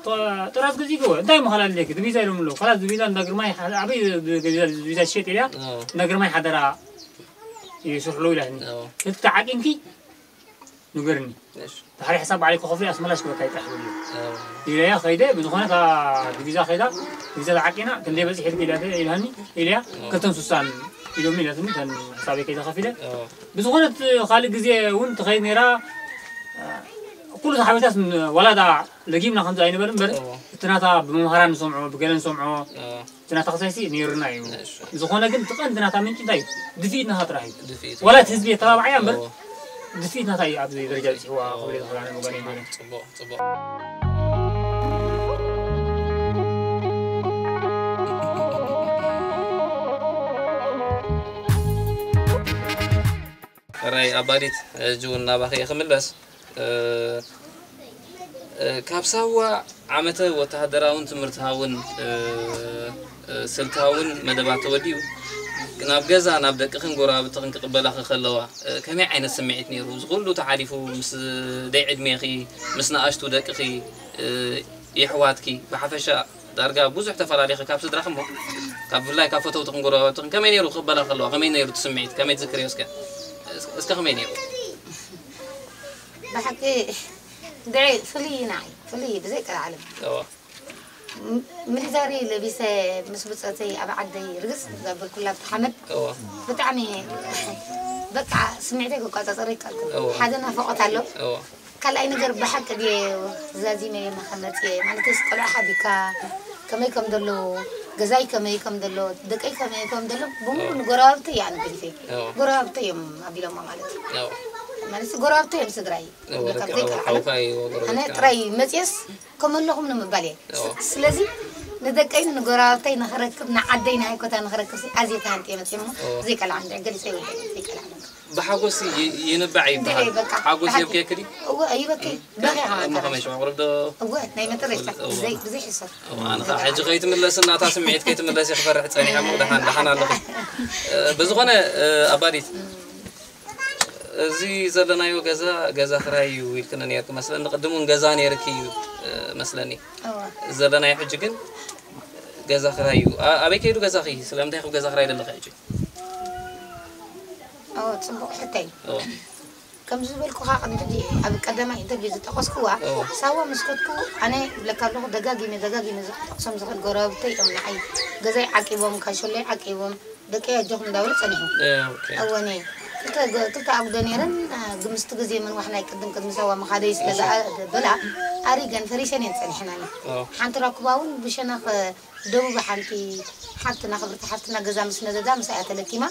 ተ-፣ ጥራዝ ገዚእኪ እወ። እንታይ እሞ ኻላ ኣድልየኪ? ዲቪዛ ኢሎም ኣለዉ። ኻላ ዲቪዛ እንዳ ግርማይ፣ ዓብዪ ዲቪዛ፣ ዲቪዛ ዝሸጥ ኢለያ። እዎ። እንዳ ግርማይ ሓደራ ይስርሕሉ ኢላትኒ። እዎ። እቲ ተዓቂንኪ ንገርኒ። እሺ። ድሕሪ ሕሳብ ባዕለይ ክኸፍሎ ኣስመላሽ ክበካ ይጥራሕ በልዮ። እዎ። ኢለያ ኸይደ፣ ብዝኾነ እታ ዲቪዛ ኸይዳ፣ ዲቪዛ ተዓቂና፣ ክንደይ በፂሕ ኢልኪ ኢላተ-፣ ኢላኒ፣ ኢለያ፣ እዎ። ክልተን ስሳን ኢሎምኒ ኢላትኒ፣ እተን ሕሳበይ ከይደ ኸፊለ። እዎ። ብዝኾነ እቲ ካልእ ግዜ እውን ትኸይድ ነይራ፣ ኩሉ እቲ ሓበሬታስ ን-፣ ዋላ ዳ ለጊምና ከምዚ ኣይንበል እምበር፣ እዎ። እቲ ናታ ብመምሃራን ንሰምዖ፣ ብገለ ንሰምዖ፣ እዎ። እቲ ናታ ክሳይሲ ነይሩና እዩ። እሺ። ዝኾነ ግን እቲ ቀንዲ ናታ ምንጪ እንታይ እዩ? ድፍኢት ናታ ጥራሕ እዩ። ድፍኢት። ዋላ እቲ ህዝቢ የተባባዓያ እምበር፣ እዎ። ድፍኢት ናታ እዩ ኣብዚ ደረጃ በጺሕዋ ክብል እየ ዝኽእል ኣነ ብወገነይ ማለት። ጽቡቕ፣ ጽቡቕ። ሕራይ ኣባዲት፣ ሕጂ እውን ናባኺ እየ ክምለስ። እ፣ እ፣ ካብ ሳዋ ዓመተ ወተሃደራውን ትምህርታውን፣ እ፣ እ፣ ስልታውን መደባት ተወዲኡ ናብ ገዛ፣ ናብ ደቅኽን ጎረባብትኽን ክቕበላኺ ከለዋ፣ እ፣ ከመይ ዓይነት ስምዒት ነይሩ? እዚ ኩሉ ተሓሊፉ ምስ ደይ ዕድሜኺ፣ ምስ ንኣሽቱ ደቅኺ፣ እ፣ የሕዋትኪ፣ ብሓፈሻ ዳርጋ ብዙሕ ተፈላሊኺ ካብ ስድራኺ እሞ፣ ካብ ብፍላይ ካብ ፈተውትኽን ጎረባብትኽን ከመይ ነይሩ ክቕበላ ከለዋ? ከመይ ነይሩ እቲ ስምዒት? ከመይ ትዝክርዮ እስከ? እስ-፣ እስከ ከመይ ነይሩ? ብሓቂ ድዒ ፍልይ ኢና፣ ፍልይ ብዘይ ቀልዓለም። እዋ። ም-፣ ሚሊታሪ ለቢሰ ምስ ብጾተይ ኣብ ዓደይ ርግጽ ዘበልኩላ ኣብቲ ሓመድ እዋ። ብጣዕሚ በቃ ስምዒተይ ክቆጻጸሮ ይከኣልኩ። እዋ። ሓደ ናፍቖት ኣሎ። እዋ። ካልኣይ ነገር ብሓቂ ድየ ዛዚመ መኸመጽ እየ። ማለትስ ቆልዑ ሓቢካ ከመይ ከም ዘለዉ፣ ገዛይ ከመይ ከም ዘሎ፣ ደቀይ ከመይ ከም ዘሎ፣ ብምሉ እዎ። ንጎረባብተይ እየ ኣነ ገዲፈ። እዎ። ጎረባብተይ እዮም ኣቢሎሞ ማለት እዩ። እዎ። ማለትስ ጎረባብተይ እዮም ስድራይ። እዎ፣ ይብለካ፣ ደቂ ብዘይ ኣቦ ቀልዓለም። ሓውካ እዩ፣ ጎረቤትካ። ኣነ ጥራይ መጽየስ ከም ኣለኹም ንምባል እየ። እዎ። ስለዚ ንደቀይን ንጎረባብተይ ንኽረክብ፣ ንዓደይ ንሃይኮታ ንኽረክብ ሲ ኣዝየ ተሃንጥየ መጽየ እሞ እዎ። ብዘይ ቀልዓለም ገሊጸ ይወደይ፣ ብዘይ ቀልዓለም። ብሓጎስ ይ-፣ ይንባዕ እዩ እንዴ፣ ይበሃል። በቃ፣ ሓጎስ ብሓቂ። የብክየኪ ድዩ? እወ፣ ይበኪ። እም፣ በኺ እሞ ኢኻ ከመይ ትራሽ። ሽዑ ቁሩብ ዶ? እወ፣ ናይ መጠረሽታ፣ እወ። ብዘይ፣ ብዘይ ሕሰር። እወ፣ ኣነ ኸዓ ሕጂ ከይትምለስ እናታ ስምዒት ከይትምለስ እየ ክፈርሕ ጸኒሐ እሞ፣ ደሓን፣ ደሓን ኣለኹ። እ፣ ብዝኾነ፣ እ፣ ኣባዲት፣ እዚ ዘለናዮ ገዛ፣ ገዛ ክራይ እዩ ኢልክኒ ነይርኪ መስለኒ። ቅድም እውን ገዛ ነይርኪ እዩ፣ እ፣ መስለኒ። እወ። እዚ ዘለናዮ ሕጂ ግን ገዛ ክራይ እዩ። ኣ-፣ ኣበይ ከይዱ ገዛኺ? ስለምንታይ ኢኺ ገዛ ክራይ ዘለኺ ሕጂ? እወ፣ ጽቡቕ ሕቶ እዩ። እወ። ከምዚ ዝበልኩኻ ቅድሚ ሕጂ ኣብ ቀዳማይ ኢንተርቪው ዝጠቐስኩዋ፣ ሳዋ ምስ ከድኩ ኣነ ይብለካ ኣለኹ፣ ደጋጊመ ደጋጊመ ዝጠቕሶም ዝኽእል ጎረባብተይ እዮም ንዓይ ገዛይ ዓቂቦም፣ ካሾለይ ዓቂቦም፣ ደቀይ ኣጆኹም እንዳበሉ ጸኒሑ። እወኒ ክልተ ኣጉዶ ነይረን። ግምስቲ ግዜ ምንዋሕ ናይ ቅድም ቅድሚ ሳዋ ምኻደይ ስለ ዝኣበላ ኣሪገን ፈሪሸን እየን ጸኒሕናኒ። ሓንቲ ራኩባ እውን ብሸነኽ ደቡብ ሓንቲ ሓፍትና፣ ክብርቲ ሓፍትና ገዛ ምስ ነደዳ ምሳያ ተለኪማ።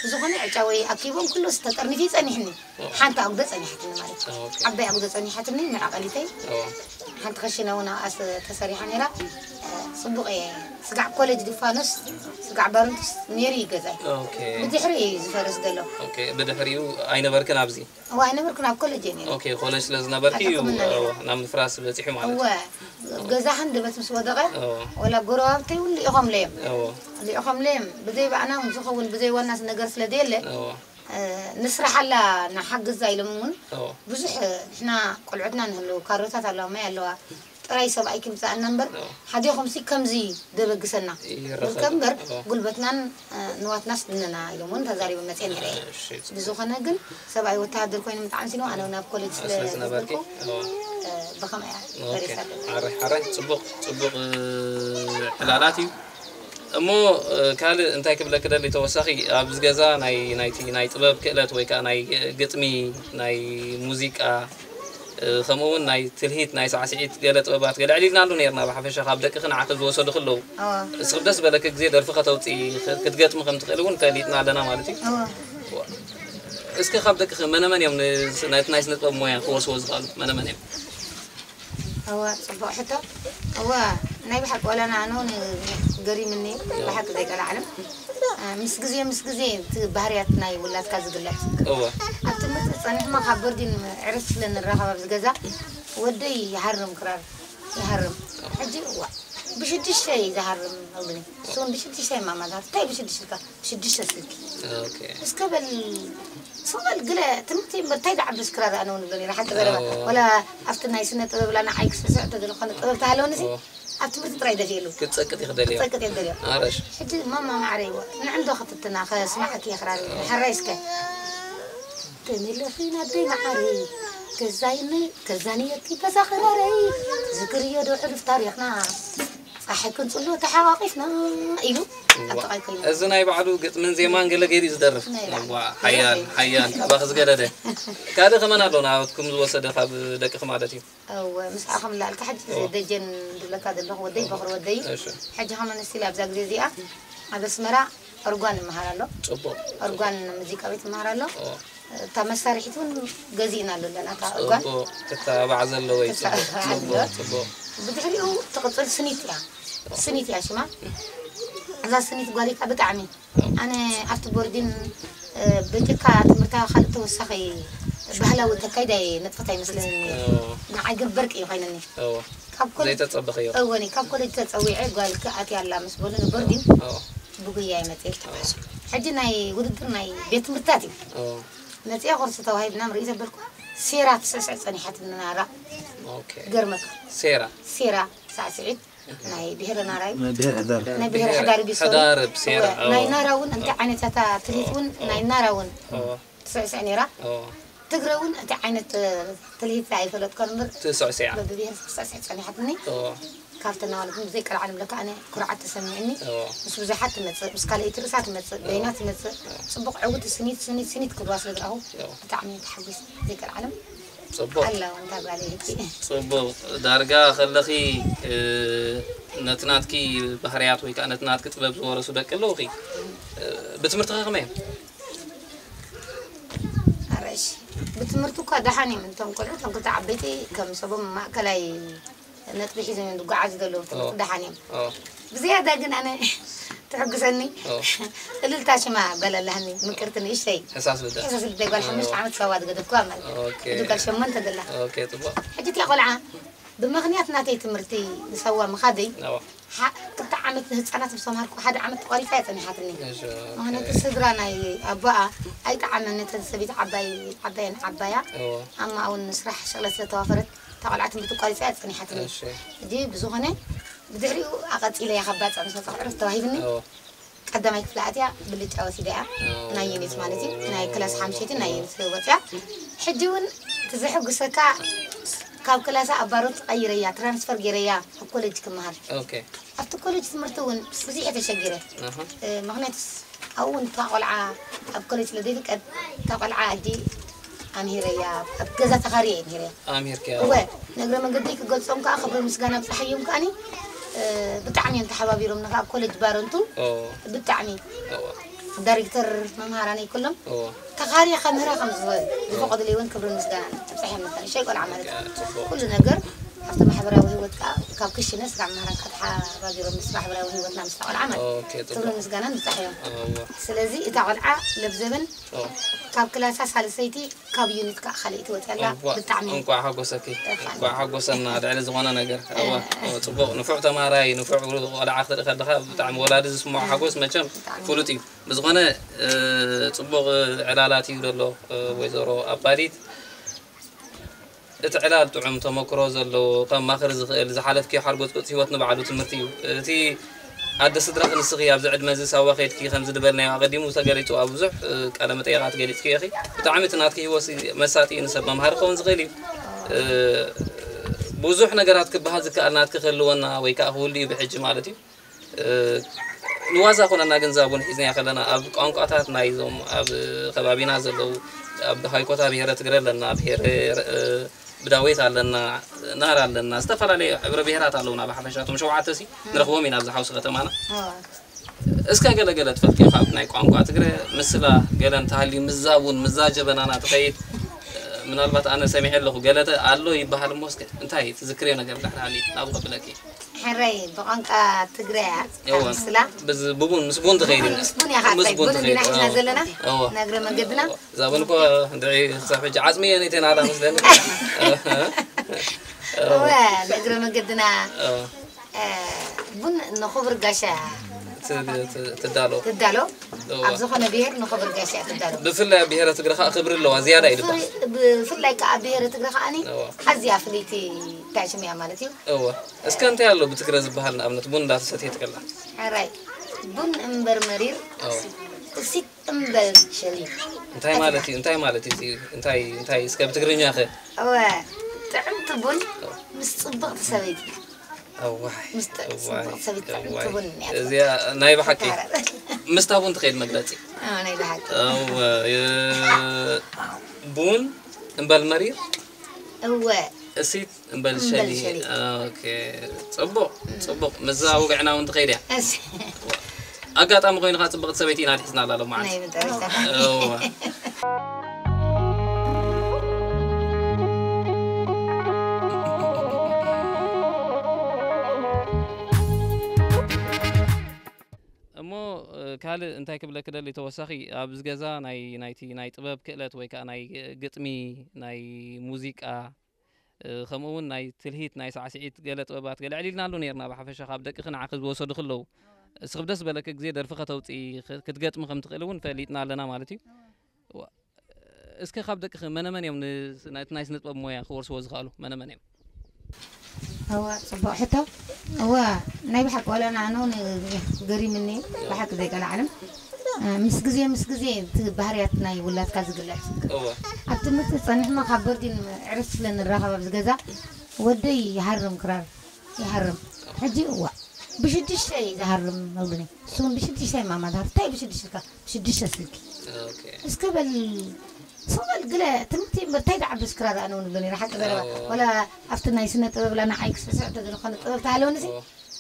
ብዝኾነ ዕጫወይ ኣኪቦም ኩሉ ተጠርኒፊ ጸኒሕኒ። ሓንቲ ኣጉዶ ጸኒሓትኒ ማለት እዩ። ዓባይ ኣጉዶ ጸኒሓትኒ፣ መዕቐሊተይ። ሓንቲ ከሽነ እውን ኣብኣ ተሰሪሓ ነይራ። ጽቡቕ እየ። ስጋዕ ኮሌጅ ድፋኖስ፣ ስጋዕ ባረንቱስ ነይሩ እዩ ገዛይ። ብድሕሪ እዩ ዝፈርስ ዘሎ። ብድሕሪኡ ኣይነበርክን ኣብዚ? እዋ ኣይነበርኩን፣ ኣብ ኮሌጅ እየ ነይረ። ኮሌጅ ስለ ዝነበርኪ እዩ ናብ ምፍራስ በፂሑ ማለት እዩ። ገዛ ሃንደበት ምስ ወደቐ፣ ወላ ጎረባብተይ እውን ልኢኾምለዮም። ልኢኾምለዮም። ብዘይ ባዕና እውን ዝኸውን፣ ብዘይ ዋናስ ነገር ስለ ዘየለ፣ ንስራሓላ ንሓግዛ ኢሎም እውን ብዙሕ፣ ንሕና ቆልዑትና ንህልው፣ ካሮታት ኣለዋ፣ ማይ ኣለዋ፣ ጥራይ ሰብኣይ ክምፅኣና እምበር ሓዲኹምሲ ከምዚ ደበግሰና። ብልከ እምበር ጉልበትናን ንዋትናስ ድነና ኢሎም እውን ተዛሪቦም መፅአ ነይረ። ብዝኾነ ግን ሰብኣይ ወተሃደር ኮይኑ ምጥዓም ሲኖ ኣነ ናብ ኮሌጅ ስለ ዝነበርኩ ብኸምያ ፈሪሳ። ሓራይ ሓራይ ፅቡቕ ፅቡቕ ዕላላት እዩ። እሞ ካልእ እንታይ ክብለኪ ደሊ ተወሳኺ ኣብዚ ገዛ ናይ ናይቲ ናይ ጥበብ ክእለት ወይ ከዓ ናይ ግጥሚ ናይ ሙዚቃ ከምኡ እውን ናይ ትልሂት ናይ ሳዕስዒት ገለ ጥበባት ገለ ዕሊልና ኣሎ ነርና ብሓፈሻ ካብ ደቅኺ ንዓኺ ዝወሰዱኺ ኣለዉ። እስኺ ደስ ዝበለኪ ግዜ ደርፊ ከተውፅኢ ክትገጥሚ ከም ትኽእሊ እውን ፈሊጥና ኣለና ማለት እዩ። እስኪ ካብ ደቅኺ መነመን እዮም ነቲ ናይ ስነ ጥበብ ሞያ ክወርስዎ ዝኽኣሉ መነመን እዮም? እወ ፅቡቕ ሕቶ። እወ ናይ ብሓቂ ዋላ ንኣነ እውን ገሪምኒ ብሓቂ ዘይቀልዓለም ምስ ግዜ ምስ ግዜ እቲ ባህርያት ናይ ውላድካ ዝግለፅ። እወ ኣብ ትምህርቲ ፀኒሕማ ካብ ቦርዲን ዕረፍቲ ስለ ንራኸብ ኣብዚ ገዛ ወደይ ይሃርም ክራር ይሃርም። ሕጂ እዋ ብሽዱሽተ እዩ ዝሃርም እብኒ። እሱ እውን ብሽዱሽተ ማማ ዝሃርም እንታይ ብሽዱሽተ ኢልካ? ሽዱሽተ ስልኪ። እስከ በል ስቕ በል ግለ ትምህርቲ እምበር እንታይ ደኣ ዓቢ ስክራር ኣነ እውን እብሎ ነይረ ሓቂ ዘረባ። ዋላ ኣብቲ ናይ ስነ ጥበብ ላ ንዓይ ክስስዕ እንተዝኾነ ጥበብ ተሃለወኒ ሲ ኣብ ትምህርቲ ጥራይ ደፊእሉ። ክትጸቅጥ ይኽደል እዮ። ክጸቅጥ ይኽደል እዮ። ኣረሽ። ሕጂ ማማ ማዕረይ ንዕንዶ ክትትና ከስማዓኪ እየ ክራር ሓራይ እስከ ተመለኺ ናደይ መዓረይ ገዛይነይ ገዛንየኪ ገዛ ክራረይ ዝክርዮ ዶ ሕሉፍ ታሪኽና ጻሕክን ጽሎ ተሓቋቂፍና ኢሉ ኣብ ጥቓይ ኮይኑ። እዚ ናይ ባዕሉ ግጥምን ዜማን ገለ ገይሩ እዩ ዝደርፍ። ናይ ባዕሉ። እዋ፣ ሓያል፣ ሓያል፣ ካባኺ ዝገደደ። ካልእ ከመን ኣሎ ናትኩም ዝወሰደ ካብ ደቅኺ ማለት እዩ? እወ፣ ምስኣ ከም ላልካ ሕጂ ደጀን ዝብለካ ዘለኹ ወደይ፣ በኹሪ ወደይ እዩ። እሺ። ሕጂ ከመን እስቲል ኣብዛ ግዜ እዚኣ ኣብ ኣስመራ ኦርጓን ይመሃር ኣሎ። ጽቡቕ። ኦርጓን ሙዚቃ ቤት ይመሃር ኣሎ። እወ። እታ መሳርሒት እውን ገዚእናሉ ኣለና እታ እጓል። ጽቡቕ፣ ትተባባዕ ዘለወ እዩ። ጽቡቕ፣ ጽቡቕ፣ ጽቡቕ። ብድሕሪኡ ትቕጽል ስኒት እያ። ስኒት እያ ሽማ። እዛ ስኒት ጓል እያ ብጣዕሚ። ኣነ ኣብቲ ቦርዲን እ፣ በጀካ ትምህርታ ካልእ ተወሳኺ ባህላዊ ተካይዳ እየ ነጥፍታ ይመስለኒ። ንዓይ ግን በርቂ እዩ ኮይነኒ። እዎ። ካብ ኮሌጅ ዘይተጸበኽዮ። እወኒ፣ ካብ ኮሌጅ ተጸዊዐ ጓል ክኣትያ ኣላ ምስ በሉ ንቦርዲን እዎ። ብጉያ ይመጽእ ተባሂሱ። ሕጂ ናይ ውድድር ናይ ቤት ትምህርትታት እዩ። እዎ። መጽኣ ኮርስ ተዋሂብና ምርኢ ተበልኩ። ሴራ ትስዕስዕ ጸኒሓት ናራ። ኦኬ። ገርመካ። ሴራ። ሴራ ሳዕስዒት ናይ ብሄረ ናራይ። ናይ ብሄረ ሕዳር። ናይ ብሄረ ሕዳር ቢሶ። ሕዳር ብሴራ። እዎ። ናይ ናራ እውን እንታይ ዓይነት እታ ትልሂት እውን ናይ ናራ እውን እዎ። ትስዕስዕ ነይራ። እዎ። ትግረ እውን እቲ ዓይነት ትልሂት ኣይፈለጥኮን እምበር ትስዕስዕ እያ። በብብሄር ክትስዕስዕ ጸኒሓትኒ። እዎ። ካብተን ኣዋልድ እውን ብዘይ ቀልዓለም ለካ ኣነ ኩርዓት ተሰሚዕኒ። እዎ። ምስ ብዙሓት ትመጽእ፣ ምስ ካልኣይቲ ርእሳ ትመጽእ፣ በይና ትመጽእ። ጽቡቕ ዕውቲ ስኒት፣ ስኒት፣ ስኒት ክብልዋ ስለ ዝረኣኹ እዎ። ብጣዕሚ እየ ተሓጒሰ። ብዘይ ቀልዓለም ጽቡቕ። ኣለዋ እንታ ጓለይ ሕጂ። ጽቡቕ። ዳርጋ ከለኺ፣ እ፣ ነቲ ናትኪ ባህርያት ወይ ከኣ ነቲ ናትኪ ጥበብ ዝወረሱ ደቂ ኣለዉኺ። እ፣ ብትምህርትኸ ከመይ እዮም? ኣረ እሺ፣ ብትምህርቲ እኳ ደሓን እዮም እቶም ቆልዑ፣ እቶም ክልተ ዓበይቲ ከም ሰቦም ማእከላይ ነጥቢ ሒዞም እዮም ዝጓዓዙ ዘለዉ፣ ትምህርቲ ኦ። ደሓን እዮም። ኦ። ብዝያዳ ግን ኣነ ትሕግሰኒ፣ ኦ። እልልታ ሽማ ጓል ኣለሃኒ፣ ምቅርቲ ንእሽተይ። ሕሳስ ልደ። ሕሳስ ልደ ጓል ኦ። ሓሙሽተ ዓመት ሳዋ ዝገደፍኩዋ ማለት እዩ። ኦኬ። ሕጂ ጓል ሸሞንተ ዘላ። ኦኬ፣ ጽቡቕ። ሕጂ እቲኣ ቆልዓ ብምኽንያት ናተይ ትምህርቲ ንሳዋ ምኻደይ፣ ኦ። ሓ-፣ ክልተ ዓመት ንህጻናት ምስ ተምሃርኩ፣ ሓደ ዓመት ተቋሪጻ እያ ጸኒሓትኒ። እሺ፣ ኦኬ። ምኽንያቱ ስድራ ናይ ኣቦኣ ኣይጠዓመን፣ ነተን ሰበይቲ ዓባይ፣ ዓባየን ዓባያ። እዎ። ኣማ እውን ንስራሕ ሸቕለት ስለ ተዋፈረት፣ እታ ቆልዓ ትምህርቲ ኣቋሪጻ እያ ጸኒሓትኒ። እሺ። ሕጂ ብዝኾነ፣ ብድሕሪኡ ኣቐጺለ እያ ካብ ባጽዕ ምስ መጻኹ ዕረፍቲ ተዋሂብኒ። እዎ። ቀዳማይ ክፍሊ ኣትያ ብልጫ ወሲዳ እያ። ናይ ዩኒት ማለት እዩ። ናይ ክላስ ሓምሸይቲ ናይ ዩኒት ወፅያ። ሕጂ እውን ትዘሐጉሰካ ካብ ክላሳ ኣብ ባሮንቱ ቀይረያ፣ ትራንስፈር ገይረያ ኣብ ኮሌጅ ክመሃር። ኦኬ ኣብቲ ኮሌጅ ትምህርቲ እውን ብዙሕ እየ ተሸጊረ። ኣሃ እ፣ ምኽንያቱስ ኣብኡ እታ ቆልዓ ኣብ ኮሌጅ ስለ ዘይፍቀድ እታ ቆልዓ ሕጂ ኣምሂረያ ኣብ ገዛ ተኻርየ እየ ምሂረያ። ኣምሂርክያ እወ ነግረ መንገደይ ክገልጾም ከዓ ክብሪ ምስጋና ብፅሓዮም ከዓኒ እ፣ ብጣዕሚ እዮም ተሓባቢሮም ንካ ኣብ ኮሌጅ ባረንቱ ኦ ብጣዕሚ ኦ ዳይሬክተር መምሃራነይ ኩሎም ኦ ተኻርየ ከምህራ ከም ዝኽእል ዝፈቐዱለይ እውን ክብርን ምስጋና ብፅሓዮም ንካ ንሸይ ቆልዓ ማለት እዩ። ጽቡቅ ኩሉ ነገር ኣብቲ ማሕበራዊ ህይወት ከዓ ካብ ክሽነ ስጋዕ መሃራን ካብ ተሓባቢሮም ምስ ማሕበራዊ ህይወትና ምስ ቆልዓ ማለት ኦኬ ጽቡቅ ክብርን ምስጋናን ብፃሕ እዮም። እወ ስለዚ እታ ቆልዓ ለብዘበን ኦ ካብ ክላሳ ሳልሰይቲ ካብ ዩኒት ከዓ ካልኣይቲ ወፅያ ኣላ። እንኳዕ ብጣዕሚ እንኳዕ ሓጎሰኪ እኻ- እንኳዕ ሓጎሰና ልዕሊ ዝኾነ ነገር እወ እወ፣ ጽቡቅ ንፉዕ ተማራይ ንፉዕ ቆልዓ ክትርኢ ከለካ ብጣዕሚ ወላዲ ዝስምዖ ሓጎስ መቸም ብጣዕሚ። ፍሉጥ እዩ። ብዝኾነ እ፣ ጽቡቅ ዕላላት እዩ ዘሎ እ፣ ወይዘሮ ኣባዲት እቲ ዕላል ጥዑም ተመክሮ ዘለዎ ከም ማኽሪ ዝኽእል ዝሓለፍኪ ሓርጎጽጎጽ ህይወት ንባዕሉ ትምህርቲ እዩ። እቲ ኣደ ስድራኺ ንስኺ ኣብዚ ዕድመ እዚ ሳዋ ከይድኪ ከምዚ ዝበልናዮ ኣቐዲሙ ተገሊጹ ኣብ ብዙሕ እ፣ ቃለ መጠይቓት ገሊጽኪ ኢኺ። ብጣዕሚ እቲ ናትኪ ህይወት መሳጢ እዩ ንሰብ መምሃሪ ክኸውን ዝኽእል እዩ። እ፣ ብዙሕ ነገራት ክበሃል ዝከኣል ናትኪ ክህልወና ወይ ከዓ ክህሉ እዩ ብሕጂ ማለት እዩ። እ፣ ንዋዛ ኮነና ግን እዛ ቡን ሒዝናያ ከለና ኣብ ቋንቋታት ናይዞም ኣብ ከባቢና ዘለዉ ኣብ ሃይኮታ ብሄረ ትግረ ኣለና፣ ብሄረ እ፣ ብዳዌት ኣለና፣ ናር ኣለና፣ ዝተፈላለዩ ሕብረ ብሄራት ኣለዉና። ብሓፈሻ እቶም ሸውዓተ ሲ ንረኽቦም ኢና ኣብዚ ሓውሲ ከተማና። እወ። እስከ ገለ ገለ ትፈልጥዮ ካብ ናይ ቋንቋ ትግረ ምስላ ገለ እንተሃልዩ ምዛ ቡን ምዛ ጀበናና ትኸይድ እ፣ ምናልባት ኣነ ሰሚዐ ኣለኹ ገለ ተ- ኣሎ ይበሃል እሞ እስከ እንታይ ትዝክርዮ ነገር ድሕር ሃልዩ ናብኡ ከብለኪ። ሕራይ ብቋንቋ ትግረ እያ እወ። ምስላ ብዝ- ብቡን ምስ ቡን ትኸይድ ኢና። ምስ ቡን እያ ከዓ ምስ እንታይ ቡን ቡን እንዲና ትኸይድ ሒዝና እወ። ዘለና እወ። ነግረ መንገድና እዛ ቡን እኮ እንድዒ ክሳብ ሕጂ ዓፅሚ እየ ነይተን ኣላ መስለኒ። እወ ነግረ መንገድና እወ። እ፣ ቡን ንኽቡር ጋሻ ት- ት- ትዳሎ ትዳሎ እወ። ኣብ ዝኾነ ብሄር ንኽቡር ጋሻ እያ ትዳሎ። ብፍላይ ኣብ ብሄረ ትግረ ከዓ ክብሪ ኣለዋ ዝያዳ እዩ ዝበሃል። ብፍላይ ከዓ ብሄረ ትግረ ከዓኒ እወ። ኣዝያ ፍልይቲ ታሽም እያ ማለት እዩ። እወ እስከ እንታይ ኣሎ ብትግረ ዝበሃል ንኣብነት ቡን እንዳተሰትየት ከላ ሕራይ ቡን እምበር መሪር እወ እሲት እምበር ሸሊል እንታይ ማለት እዩ እንታይ ማለት እዩ እቲ እንታይ እንታይ እስከ ብትግርኛ ከ እወ ጥዕምቲ ቡን ምስ ፅብቕቲ ሰበይቲ እዋይ ምስ ጥዕ- እዋይ ፅብቕቲ ሰበይቲ ጥዕምቲ እዋይ ቡን እያ እዚኣ ናይ ብሓቂ ትባሃል። ምስታ ቡን ትኸይድ መግለፂ ኣዎ፣ ናይ ብሓቂ እወ የ- ቡን እምበል መሪር እወ እሲት እምበል እምበል ሸሊ ሸሊ። ኦኬ ጽቡቕ ጽቡቕ ምዛ ውግዕና እውን ትኸይድ እያ እሺ ኣጋጣሚ ኮይኑ ከዓ ጽብቕቲ ሰበይቲ ኢና ሒዝና ኣላ ሎማዓንቲ ናይ መጨረሻ እወ እሞ ካልእ እንታይ ክብለኪ ደሊ ተወሳኺ ኣብዚ ገዛ ናይ ናይቲ ናይ ጥበብ ክእለት ወይ ከዓ ናይ ግጥሚ ናይ ሙዚቃ ከምኡ እውን ናይ ትልሂት ናይ ሳዕስዒት ገለ ጥበባት ገለ ዕሊልና ኣሎ ነርና ብሓፈሻ ካብ ደቅኺ ንዓኺ ዝወሰዱ ክለዉ እስኺ ብደስ በለኪ ግዜ ደርፊ ከተውፅኢ ክትገጥሚ ከም ትኽእሊ እውን ፈሊጥና ኣለና ማለት እዩ እስከ ካብ ደቅኺ መነመን እዮም ነቲ ናይ ስነጥበብ ሞያ ክወርስዎ ዝኽኣሉ መነመን እዮም እዋ ፅቡቅ ሕቶ እዋ ናይ ብሓቂ ዋላ ንኣነ እውን ገሪምኒ ብሓቂ ዘይቀላዓለም ምስ ግዜ ምስ ግዜ እቲ ባህርያት ናይ ውላድካ ዝግለፅ እወ ኣብ ትምህርቲ ፀኒሕና ካብ በርዲን ዕረፍቲ ስለ ንራኸብ ኣብዚ ገዛ ወደይ ይሃርም ክራር ይሃርም ሕጂ እዋ ብሽዱሽተ እዩ ዝሃርም መብሉኒ እሱ እውን ብሽዱሽተ እዩ ማማ ዝሃር እንታይ ብሽዱሽተ ኢልካ ብሽዱሽተ ስልኪ ኦኬ እስከ በል ስቕ በል ግለ ትምህርቲ እምበር እንታይ ዝዓብስ ክራር ኣነ እውን እብሎ ነይረ ሓቂ ዘረባ ኣዎ። ወላ ኣብቲ ናይ ስነ ጥበብ ላ ንዓይ ክስዕስዕ እንተዝኾነ ጥበብ ተሃለወኒ ኣዎ።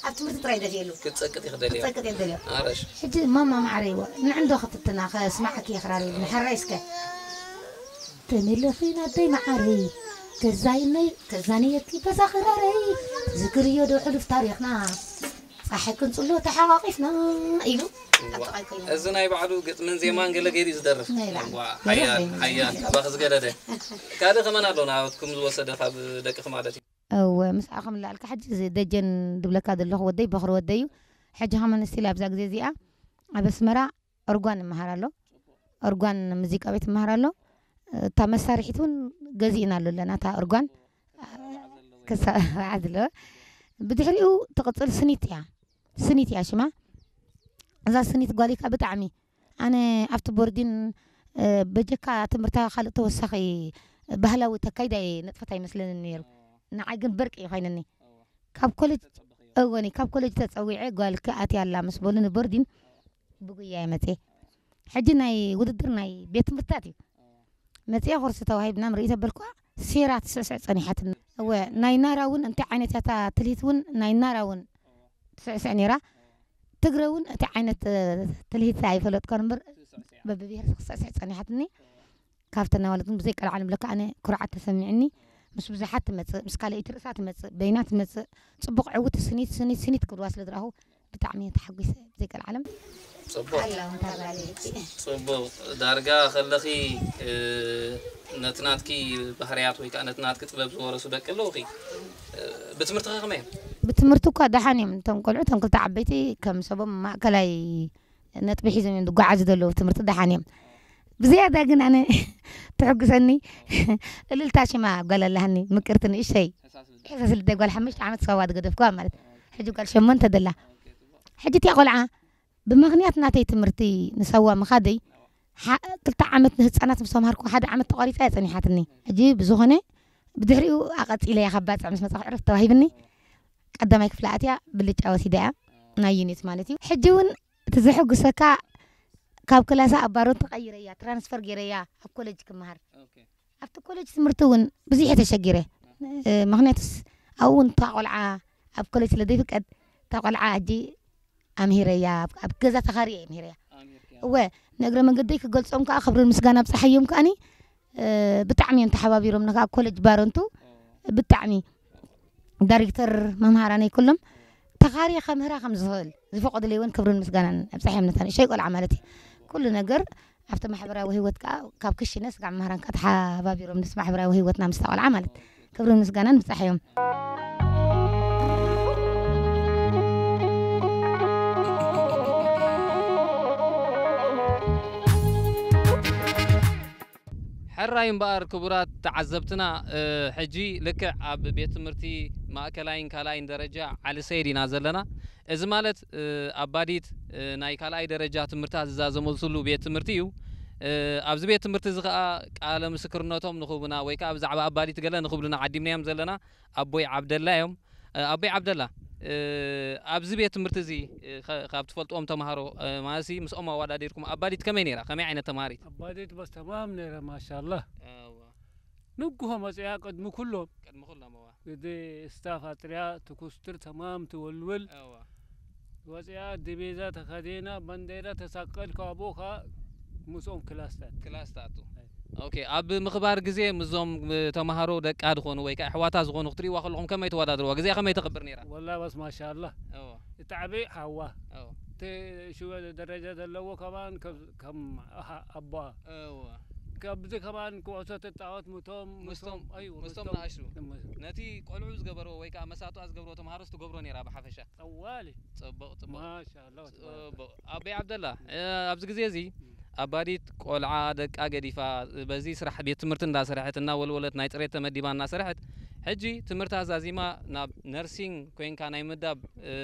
ኣብ ትምህርቲ ጥራይ ደልየሉ ክትጸቅጥ ይኽደል እዩ ክጸቅጥ የደልዮ ኣረሽ ሕጂ ማማ ማዕረ ይዋ ንዕንዶ ክትትና ከስማዓኪ እየ ክራር ይብል ንሕራይ እስከ ተመለኺ ናደይ መዓረይ ገዛይነይ ተዛነየኪ በዛ ክራረይ ትዝክርዮ ዶ ሕሉፍ ታሪኽና ፀሓይ ክንፅሎ ተሓቋቂፍና ኢሉ ኣጠቓይ ኮይኑ እዚ ናይ ባዕሉ ግጥምን ዜማን ገለ ገይሩ እዩ ዝደርፍ ናይ ባዕሉ። ዋ፣ ሓያል ገለ ሓያል ካባኺ ዝገደደ ካልእ ከመን ኣሎ ናትኩም ዝወሰደ ካብ ደቅኺ ማለት እዩ እወ ምስኣ ከም ላልካ ሕጂ እዚ ደጀን ድብለካ ዘለኹ ወደይ በኽሪ ወደይ እዩ ሕጂ ከመን ስቲል ኣብዛ ግዜ እዚኣ ኣብ ኣስመራ ኦርጓን ይመሃር ኣሎ ኦርጓን ሙዚቃ ቤት ይመሃር ኣሎ እታ መሳርሒት እውን ገዚእና ኣሎ ኣለና እታ ኦርጓን ክሳዕ ዘለወ ብድሕሪኡ ትቕፅል ስኒት እያ ስኒት እያ ሽማ እዛ ስኒት ጓለይ ከኣ ብጣዕሚ፣ ኣነ ኣብቲ ቦርዲን፣ እ፣ በጀካ ትምህርታ ካልእ ተወሳኺ ባህላዊ ተካይዳ እየ ነጥፈት ኣይመስለንን ነይሩ። ንዓይ ግን በርቂ እዩ ኮይንኒ። ካብ ኮሌጅ፣ እወኒ፣ ካብ ኮሌጅ ተጸዊዐ ጓልኪ ኣትያ ኣላ ምስ በሉኒ ቦርዲን ብጉያ እየ መጽየ። ሕጂ ናይ ውድድር ናይ ቤት ትምህርትታት እዩ። መጽየ ኮርሲ ተዋሂብና ምርኢት ኣበልኳ፣ ሴራ ትስዕስዕ ጸኒሓትኒ። እወ፣ ናይ ናራ እውን እንታይ ዓይነት እያ እታ ትልሂት እውን ናይ ናራ እውን ትስዕስዕ ነይራ። ትግረ እውን እቲ ዓይነት፣ እ፣ ትልሂት ኣይፈለጥኮን እምበር በብብሄር ክትስዕስዕ ጸኒሓትኒ። ካብተን ኣዋልድ እውን ብዘይ ቀልዓለም ለካ ኣነ ኩርዓት ተሰሚዕኒ። ምስ ብዙሓት ትመጽእ፣ ምስ ካልኣይቲ ርእሳ ትመጽእ፣ በይና ትመጽእ። ጽቡቕ ዕውቲ ስኒት፣ ስኒት፣ ስኒት ክብልዋ ስለ ዝረኣኹ ብጣዕሚ እየ ተሓጒሰ ብዘይ ቀልዓለም። ጽቡቕ። ኣለዉ እንታ ጓለይቲ። ጽቡቕ። ዳርጋ ከለኺ፣ እ፣ ነቲ ናትኪ ባህርያት ወይ ከኣ ነቲ ናትኪ ጥበብ ዝወረሱ ደቂ ኣለዉኺ። እ፣ ብትምህርቲ ኸ ከመይ እዮም? ብትምህርቲ እኳ ደሓን እዮም። እቶም ቆልዑ፣ እቶም ክልተ ዓበይቲ ከም ሰቦም ማእከላይ ነጥቢ ሒዞም እዮም ዝጓዓዙ ዘለዉ። ትምህርቲ ደሓን እዮም። ብዝያዳ ግን ኣነ ትሕጉሰኒ እልልታ ሽማ ጓል ኣለሃኒ፣ ምቅርቲ ንእሽተይ። ሕሳስ ልደ ጓል ሓሙሽተ ዓመት ሳዋ ዝገደፍኩዋ ማለት። ሕጂ ጓል ሸሞንተ ደላ። ሕጂ እቲኣ ቆልዓ ብምኽንያት ናተይ ትምህርቲ ንሳዋ ምኻደይ፣ ሓ-፣ ክልተ ዓመት ንህጻናት ምስ ተምሃርኩ፣ ሓደ ዓመት ተቋሪጻ እያ ጸኒሓትኒ። ሕጂ ብዝኾነ ብድሕሪኡ ኣቐጺለያ ካብ ባጽዕ ምስ መጻኹ ዕረፍቲ ተዋሂብኒ። ቀዳማይ ክፍሊ ኣትያ ብልጫ ወሲዳ እያ፣ ናይ ዩኒት ማለት እዩ። ሕጂ እውን እቲ ዘሐጉሰካ ካብ ክላሳ ኣብ ባሮን ተቐይረያ፣ ትራንስፈር ገይረያ ኣብ ኮሌጅ ክመሃር። ኦኬ። ኣብቲ ኮሌጅ ትምህርቲ እውን ብዙሕ እየ ተሸጊረ። እ፣ ምኽንያቱስ ኣብኡ እውን እታ ቆልዓ ኣብ ኮሌጅ ስለ ዘይፍቀድ፣ እታ ቆልዓ ሕጂ ኣምሂረያ፣ ኣብ፣ ኣብ ገዛ ተኻርየ እየ ኣምሂረያ። ኣምሂርክያ። እወ፣ ንእግረ መንገደይ ክገልጾም ከኣ ክብርን ምስጋና ኣብጽሓዮም ከኣኒ፣ እ፣ ብጣዕሚ እዮም ተሓባቢሮም። ነካ ኮሌጅ ባረንቱ ኦ። ብጣዕሚ ዳይሬክተር መምሃራነይ ኩሎም ተኻርየ ከምህራ ከም ዝኽእል ዝፈቐዱለይ እውን ክብርን ምስጋናን ኣብጽሓዮም። ነታ ንእሽተይ ቆልዓ ማለት እዩ። ኩሉ ነገር ኣብቲ ማሕበራዊ ህይወት ከኣ ካብ ክሽነ ስጋዕ መምህራን ከኣ ተሓባቢሮም ምስ ማሕበራዊ ህይወትና ምስ እታ ቆልዓ ማለት ክብርን ምስጋናን ብጻሕ እዮም። ሕራይ እምበኣር ክቡራት ተዓዘብትና፣ እ፣ ሕጂ ልክዕ ኣብ ቤት ትምህርቲ ማእከላይን ካልኣይን ደረጃ ዓሊ ሰይድ ኢና ዘለና። እዚ ማለት፣ እ፣ ኣባዲት፣ እ፣ ናይ ካልኣይ ደረጃ ትምህርታ ዝዛዘመልስሉ ቤት ትምህርቲ እዩ። እ፣ ኣብዚ ቤት ትምህርቲ እዚ ኸኣ ቃለ ምስክርነቶም ንኽህቡና ወይ ከኣ ብዛዕባ ኣባዲት ገለ ንኽብሉና ዓዲምናዮም ዘለና ኣቦይ ዓብደላ እዮም። እ፣ ኣቦይ ዓብደላ፣ እ፣ ኣብዚ ቤት ትምህርቲ እዚ፣ እ፣ ኸ-፣ ካብ ትፈልጥዎም ተምሃሮ፣ እ፣ ማለትሲ ምስኦም ኣወዳዲርኩም ኣባዲት ከመይ ነይራ? ከመይ ዓይነት ተምሃሪት? ኣባዲት በስ ተማም ነይረ፣ ማሻላህ። እዋ። ንግሆ መጽያ ቅድሚ ኩሎም። ቅድሚ ኩሎም፣ እዋ። ግዲ ስታፍ ኣጥርያ ትኩስትር ተማም ትወልውል። እዋ። ወጽያ ዲቤዛ ተኸዴና፣ ባንዴራ ተሳቀል፣ ካብኡ ኸኣ ምስኦም ክላስ ትኣቱ። ክላስ ትኣቱ። ኣይ። ኦኬ፣ ኣብ ምኽባር ግዜ ምስዞም ተምሃሮ ደቃ ዝኾኑ ወይ ከኣ ኣሕዋታ ዝኾኑ ክትርእይዋ ከለኹም ከመይ ትወዳድርዋ? ግዜኣ ከመይ ተኽብር ነይራ? ወላ በስ ማሻኣላህ። እዋ። እቲ ዓቢ ሓዋ። እዋ። እቲ ሽወ ደረጃ ዘለዎ ከማን ከም፣ ከም ኣሓ-፣ ኣቦኣ። እዋ። ካብዚ ከማን ኩዕሶ ትጻወት ምቶም፣ ምስቶም፣ ምስቶም፣ ኣይዎ፣ ምስቶም ምስቶም። ንኣሽቱ። ምስ- ነቲ ቆልዑ ዝገበርዎ ወይ ከኣ መሳጥኣ ዝገብርዎ ተምሃሮስ ትገብሮ ነይራ ብሓፈሻ? ጠዋሊ። ጽቡቕ፣ ጽቡቕ። ማሻኣላህ፣ ተባረክ። ጽቡቕ። ኣቦይ ዓብደላ፣ እ፣ ኣብዚ ግዜ እዚ እም። ኣባዲት ቆልዓ ደቃ ገዲፋ በዚ ስራሕ ቤት ትምህርቲ እንዳሰርሐት፣ እናወልወለት፣ ናይ ጽሬት ተመዲባ እናሰርሐት፣ ሕጂ ትምህርታ ዛዚማ ናብ ነርሲንግ ኮይንካ ናይ ምዳብ፣ እ፣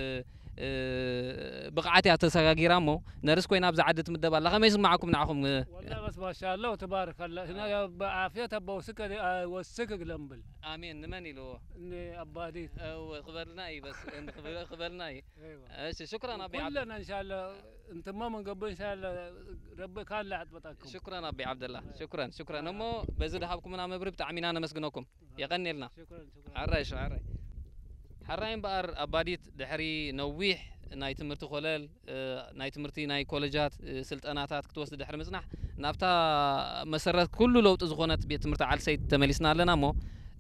እ፣ ብቕዓት እያ ተሰጋጊራ እሞ፣ ነርስ ኮይና ኣብዚ ዓዲ ትምደብ ኣላ። ከመይ ይስምዓኩም ንዓኹም? እ፣ ወላ በስ ማሻኣላህ፣ ተባረክ ኣላ። ህና ብዓፍየት ኣባ ወስከ፣ አ፣ ወስክ ግለምብል። ኣሜን። ንመን ኢልዎ? ንኣባዲት። እወ፣ ክበልና እዩ በስ፣ ክበ-፣ ክበልና እዩ። እሺ፣ ሽኩራን ኣቢ ዓብዲ። ኩለና እንሻላ እንትማ መንገቦ እንሻላ ረቢ ካላ ኣጥበጣኩም። ሽኩራን ኣቢ ዓብደላ። ሽኩራን፣ ሽኩራን። እሞ በዚ ድሃብኩምና መብሪ ብጣዕሚ ኢና ነመስግነኩም። የቐንየልና። ሽኩራን፣ ሽኩራን። ዓራይ፣ ሽ-፣ ዓራይ። ሓራይ እምበኣር ኣባዲት ድሕሪ ነዊሕ ናይ ትምህርቲ ኮለል፣ እ፣ ናይ ትምህርቲ ናይ ኮለጃት፣ እ፣ ስልጠናታት ክትወስድ ድሕሪ ምጽናሕ፣ ናብታ መሰረት ኩሉ ለውጢ ዝኾነት ቤት ትምህርቲ ዓልሰይድ ተመሊስና ኣለና እሞ፣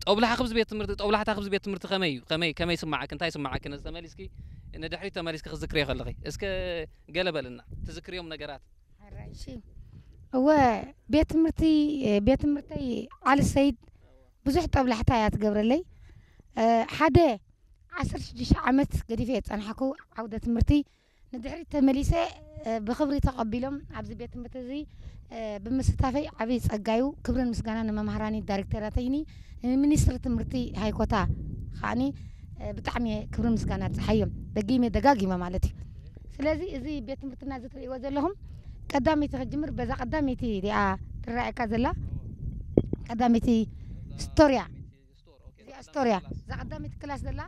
ጦብላሕኺ ብዚ ቤት ትምህርቲ፣ ጦብላሕታኺ ብዚ ቤት ትምህርቲ ከመይ እዩ? ከመይ፣ ከመይ ይስምዓኪ? እንታይ ይስምዓኪ? ነዚ ተመሊስኪ፣ ንድሕሪት ተመሊስኪ ክትዝክርዮ ከለኺ። እስከ ገለ በልና፣ ትዝክርዮም ነገራት። ሕራይ፣ እሺ። እወ፣ ቤት ትምህርቲ፣ ቤት ትምህርተይ ዓሊ ሰይድ ብዙሕ ጦብላሕታ እያ ትገብረለይ። እ፣ ሓደ ዓሰርተ ሽዱሽተ ዓመት ገዲፈ እየ ዝጸናሕኩ ዓውደ ትምህርቲ። ንድሕሪት ተመሊሰ፣ እ፣ ብኽብሪ ተቐቢሎም ኣብዚ ቤት ትምህርቲ እዚ፣ እ፣ ብምስታፈይ ዓብዪ ጸጋ እዩ። ክብርን ምስጋናን ንመምሃራኒ ዳይሬክተራተይኒ፣ ንሚኒስትሪ ትምህርቲ ሃይኮታ ከዓኒ፣ እ፣ ብጣዕሚ እየ ክብርን ምስጋና ኣብጽሓዮም። ደጊመ ደጋጊመ ማለት እዩ። ስለዚ እዚ ቤት ትምህርትና እዚ ትርእይዎ ዘለኹም ቀዳመይቲ ክጅምር በዛ ቀዳመይቲ እዚኣ ትረኣየካ ዘላ ቀዳመይቲ ስቶርያ እዚኣ ስቶርያ እዛ ቀዳመይቲ ክላስ ዘላ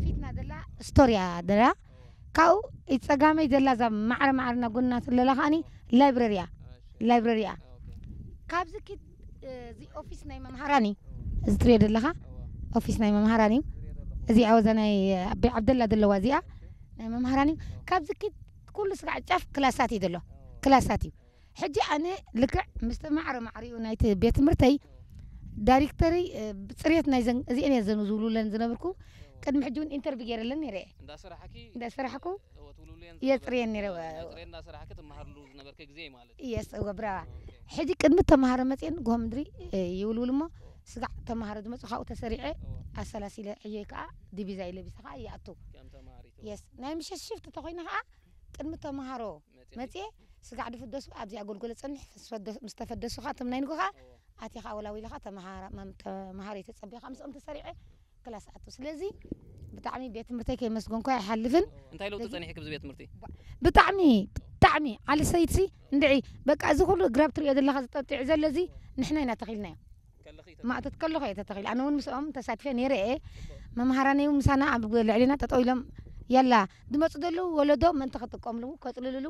ፊትና ዘላ ስቶርያ ዘላ ካብኡ ጸጋመይ ዘላ እዛ ማዕረ ማዕረ እና ጎና ዘላ ከዓኒ ላይብረሪያ ላይብረሪያ ካብዚ ኪድ እዚ ኦፊስ ናይ መምሃራን እዩ እዚ ትሪኦ ዘለኻ ኦፊስ ናይ መምሃራን እዩ እዚኣ ወዛ ናይ ኣበይ ዓብደላ ዘለዋ እዚኣ ናይ መምሃራን እዩ ካብዚ ኪድ ኩሉ ስጋዕ ጫፍ ክላሳት እዩ ዘሎ ክላሳት እዩ ሕጂ ኣነ ልክዕ ምስቲ ማዕረ ማዕሪኡ ናይቲ ቤት ትምህርተይ ዳይሬክተሪ ብፅሬት ናይ ዘን እዚአን እየ ዘን ዝብሉለን ዝነበርኩ ቅድሚ ሕጂ እውን ኢንተርቪ ገይረለን ነይረ እየ እንዳሰራሕኪ እንዳሰራሕኩ እወ፣ ትውልውልየን የፅርየን ነይረ ዝነበርኪ፣ እወ። ናይ ፅሬት እንዳሰራሕኪ ትመሃርሉ ዝነበርኪ ግዜ ማለት እዩ። የስ እወ ብራዋ ኦኬ። ሕጂ ቅድሚ ተምሃሮ መፅየን ጎሆ ምድሪ እ፣ ይውልውል እሞ ስጋዕ ተምሃሮ ዝመፁ ካብኡ ተሰሪዐ እወ። ኣሰላሲለ ዕየ ከዓ ዲቪዛ ይለቢሰ ከዓ ይኣቱ ከም ተማሃሪት እወ። የስ ናይ ምሸት ሽፍት ተኮይነ ከዓ ቅድሚ ተምሃሮ መፅየ። መፅየ ስጋዕ ድፍደሱ ኣብዚ ኣገልግሎ ፀንሕ ምስ ፈደ- ምስ ተፈደሱ ከዓ እቶም ናይ ንጎ ከዓ እወ። ኣቲኻ ወላዊልኻ ተምሃራ- መም- ተምሃሮ ተፀቢኻ ምስኦም ተሰሪዐ ክላስ ኣቱ ስለዚ ብጣዕሚ ቤት ትምህርተይ ከይመስገንኩ ኣይሓልፍን እንታይ ለውጢ ደጊ- ፀኒሕኪ ብዚ ቤት ትምህርቲ ብጣዕሚ ብጣዕሚ ዓሊ ሰይድሲ እንድዒ በቃ እዚ ኩሉ ግራብ ትሪኦ ዘለካ ዝጠጢዑ ዘሎ እዚ ንሕና ኢና ተኺልናዮ ከለኺ ማእቶት ከለኹ እየ ተተኺሉ ኣነ እውን ምስኦም ተሳትፈ ነይረ እየ መምሃራነይ እውን ምሳና ኣብ ልዕሊና ጠጠው ኢሎም የላ ዝመፁ ዘለዉ ወለዶ ምእንቲ ክጥቀምሉ ከፅልልሉ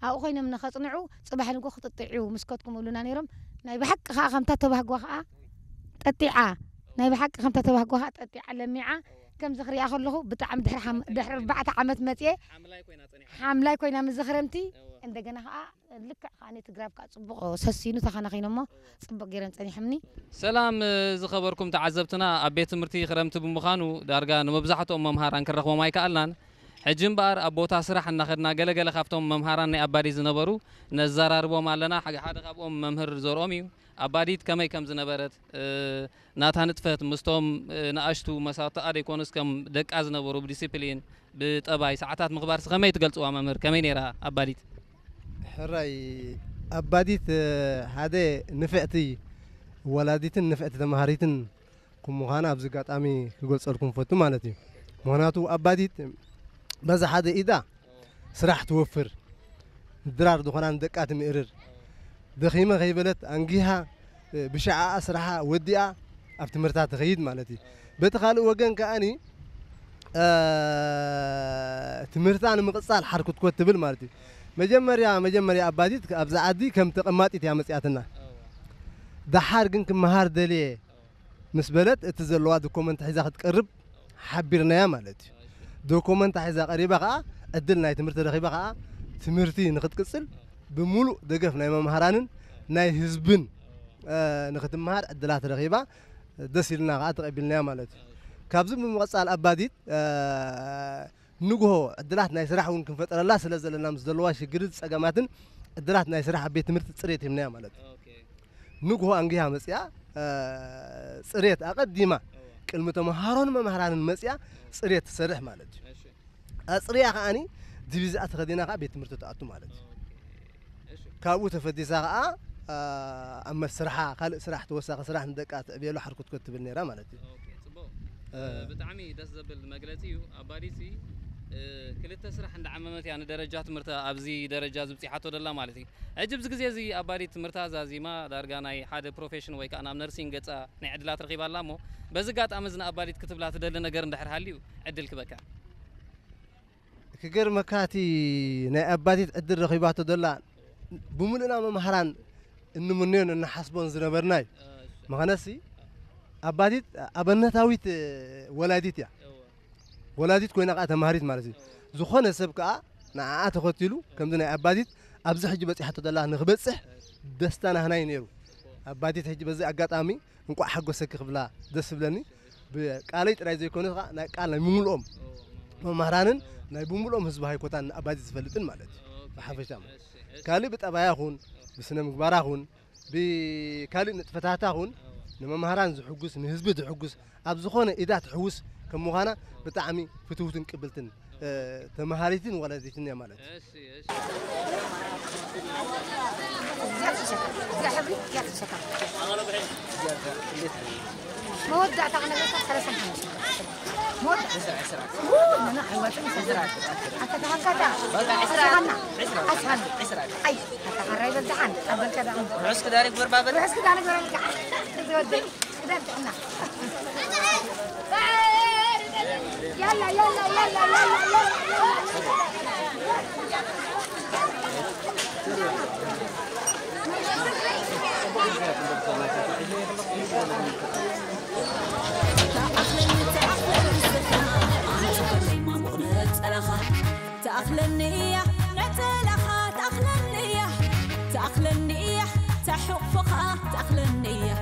ኣብኡ ኮይኖም ንኸፅንዑ ፅባሕ ንጎ ክጥጥዑ ምስከትኩም ይብሉና ነይሮም ናይ ብሓቂ ከዓ ከምታ ተባህጓ ከዓ ጠጢዓ ናይ ብሓቂ ከምታ ተባህጓ ከዓ ጠጢዓ ለሚዓ ከምዚ ክሪኣ ከለኹ ብጣዕሚ ድሕሪ ሓም- ድሕሪ ኣርባዕተ ዓመት መፅየ ሓምላይ ኮይና ምስ ዝኽረምቲ እንደገና ከዓ ልክዕ ከዓ ነቲ ግራብ ከዓ ፅቡቕ ሰሲኑ ተኸናኺኖሞ ፅቡቕ ገይረን ፀኒሖምኒ ሰላም ዝኸበርኩም ተዓዘብትና ኣብ ቤት ትምህርቲ ክረምቲ ብምዃኑ ዳርጋ ንመብዛሕትኦም መምሃራን ክንረኽቦም ኣይከኣልናን ሕጂ እምበኣር ኣብ ቦታ ስራሕ እናኸድና ገለገለ ካብቶም መምሃራን ናይ ኣባዲ ዝነበሩ ነዘራርቦም ኣለና ሓደ ካብኦም መምህር ዘርኦም እዩ ኣባዲት ከመይ ከም ዝነበረት ናታ ንጥፈት ምስቶም ንኣሽቱ መሳቱኣ ደይኮኑስ ከም ደቃ ዝነበሩ ብዲሲፕሊን ብጠባይ ሰዓታት ምኽባርሲ ከመይ ትገልፅዋ መምህር ከመይ ነይራ ኣባዲት ሕራይ ኣባዲት ሓደ ንፍዕቲ ወላዲትን ንፍዕቲ ተምሃሪትን ከም ምዃና ኣብዚ ኣጋጣሚ ክገልፀልኩም ፈቱ ማለት እዩ ምክንያቱ ኣባዲት በዛ ሓደ ኢዳ ስራሕ ትወፍር ድራር ዝኾና ንደቃ ትምእርር ደኺመ ከይበለት ኣንጊሃ ብሻዓኣ ስራሓ ወዲኣ ኣብ ትምህርታ ትኸይድ ማለት እዩ በቲ ካልእ ወገን ከኣኒ ትምህርታ ንምቕፃል ሓርኩትኮት ትብል ማለት እዩ መጀመርያ መጀመርያ ኣባዲት ኣብዚ ዓዲ ከም ተቐማጢት እያ መፅያትና ደሓር ግን ክመሃር ደልየ ምስ በለት እቲ ዘለዋ ዶኮመንት ሒዛ ክትቀርብ ሓቢርናያ ማለት እዩ። ዶኮመንታ ሒዛ ቀሪባ ከዓ ዕድል ናይ ትምህርቲ ረኺባ ከዓ ትምህርቲ ንክትቅፅል ብምሉእ ደገፍ ናይ መምሃራንን ናይ ህዝብን ንክትመሃር ዕድላት ረኺባ ደስ ኢልና ከዓ ተቐቢልናያ ማለት እዩ። ካብዚ ብምቕፃል ኣባዲት ንግሆ ዕድላት ናይ ስራሕ እውን ክንፈጠረላ ስለ ዘለና ምስ ዘለዋ ሽግርን ፀገማትን ዕድላት ናይ ስራሕ ኣብ ቤት ትምህርቲ ፅሬት ሂብናያ ማለት እዩ። ንግሆ ኣንጊሃ መፅያ ፅሬት ኣቐዲማ ቅድሚ ተምሃሮን መምሃራንን መፅያ ፅሬት ትሰርሕ ማለት እዩ። ኣፅርያ ከዓኒ ዲቪዝኣ ተኸዲና ከዓ ቤት ትምህርቲ ትኣቱ ማለት እዩ። ካብኡ ተፈዲሳ ከዓ ኣብ መስርሓ ካልእ ስራሕ ተወሳኺ ስራሕ ንደቃ ትዕብየሉ ሓርኩትኮት ትብል ነይራ ማለት እዩ። ብጣዕሚ ደስ ዘብል መግለፂ እዩ። ኣባዲሲ ክልተ ስራሕ እንዳዓመመት እያ ንደረጃ ትምህርታ ኣብዚ ደረጃ ዝብፂሓቶ ደላ ማለት እዩ። ሕጂ ኣብዚ ግዜ እዚ ኣባዲት ትምህርታ ዛዚማ ዳርጋ ናይ ሓደ ፕሮፌሽን ወይ ከዓ ናብ ነርሲንግ ገፃ ናይ ዕድላት ረኺባ ኣላ እሞ በዚ ኣጋጣሚ እዚ ንኣባዲት ክትብላ ትደሊ ነገር እንድሕር ሃልዩ ዕድል ክበካ። ክገርመካ እቲ ናይ ኣባዲት ዕድል ረኺባቶ ደላ ብምሉእና መምሃራን እንምነዮን እንሓስቦን ዝነበርና እዩ። ምኽነሲ ኣባዲት ኣበነታዊት ወላዲት እያ። ወላዲት ኮይና ከዓ ተማሃሪት ማለት እዩ። ዝኾነ ሰብ ከዓ ንዓኣ ተኸቲሉ ከምዚ ናይ ኣባዲት ኣብዚ ሕጂ በፂሓቶ ደላ ንክበፅሕ ደስታ ናህና እዩ ነይሩ። ኣባዲት ሕጂ በዚ ኣጋጣሚ እንቋዕ ሓጎሰኪ ክብላ ደስ ዝብለኒ ብቃለይ ጥራይ ዘይኮነ ከዓ ናይ ቃል ናይ ብምልኦም መምሃራንን ናይ ብምልኦም ህዝቢ ሃይኮታን ንኣባዲት ዝፈልጥን ማለት እዩ ብሓፈሻ ማለት ካልእ ብጠባያ ኹን ብስነ ምግባራ ኹን ብካልእ ንጥፈታታ ኹን ንመምሃራን ዝሕጉስ ንህዝቢ ዝሕጉስ ኣብ ዝኾነ ኢዳ ትሕውስ ከም ምዃና ብጣዕሚ ፍትውትን ቅብልትን ተምሃሪትን ወላዲትን እያ ማለት እዩ። መወዳእታ ክነገርካ ሰላሳን ሓሙሽተን መወዳእታ ኣተካካታ ኣስሃና ኣስሃና ኣይ ኣተካራይ በልተሓን ኣበልከ ደኣ ርሑስ ክዳን ይግበር ባበል ርሑስ ክዳን ይግበረልካ ዝወደይ ክዳን ጥዕና ያላ ያላ ያላ ያላ ያላ ተኣኽለኒ እያ ነጸላኻ ተኣኽለኒ እያ ተኣኽለኒ እያ ተሕቑፍኻ ተኣኽለኒ እያ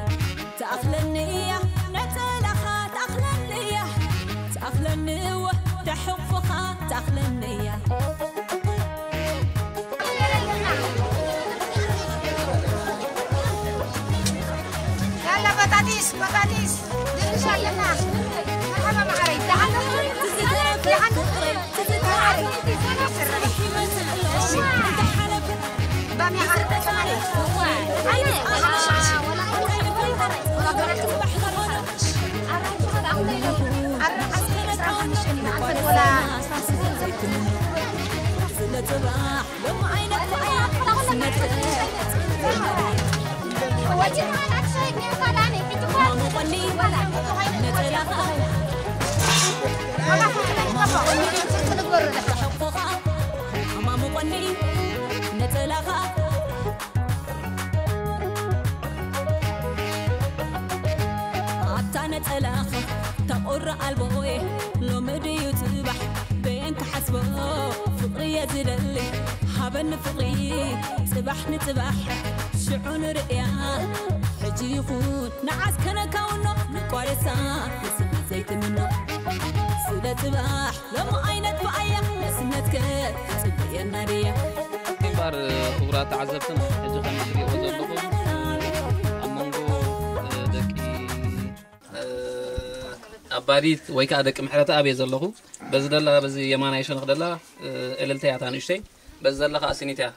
ተኣኽለኒ እያ ነጸላኻ ተኣኽለኒ እያ ተኣኽለኒ እወ ተሕቑፍኻ ተኣኽለኒ እያ ያላ በጣጢስ በጣጢስ ድንሽ ኣለና መርሓባ ማዓረይ ደሓን ደሓን ማዓረይ ባሚያ ዓርበ ሰማሪ ኣታ ነጸላኻ ተቑሪ ኣልቦ ሎሚ ድዩ ጽባሕ በየን ክሓስቦ ፍቕሪ እየ ዝደሊ ሃበኒ ፍቕሪ ጽባሕ ንጽባሕ ሽዑ ንርእያ ሕጂ ይኹን ንዓስ ከነካውኖ ንቋደሳ ንስኒ ዘይትምኖ ስለ ጽባሕ ሎሚ ዓይነት ብኣያ ንስነትከ ጽበየና ድያ ግንባር ክቡራት ተዓዘብትና ሕጂ ከም እትሪእዎ ዘለኹም ኣብ መንጎ ደቂ ኣባዲት ወይ ከዓ ደቂ ምሕረተኣብ እየ ዘለኹ። በዚ ደላ በዚ የማናይ ሸነኽ ደላ እልልታ እያ እታ ንእሽተይ። በዚ ዘላ ከዓ ስኒት እያ።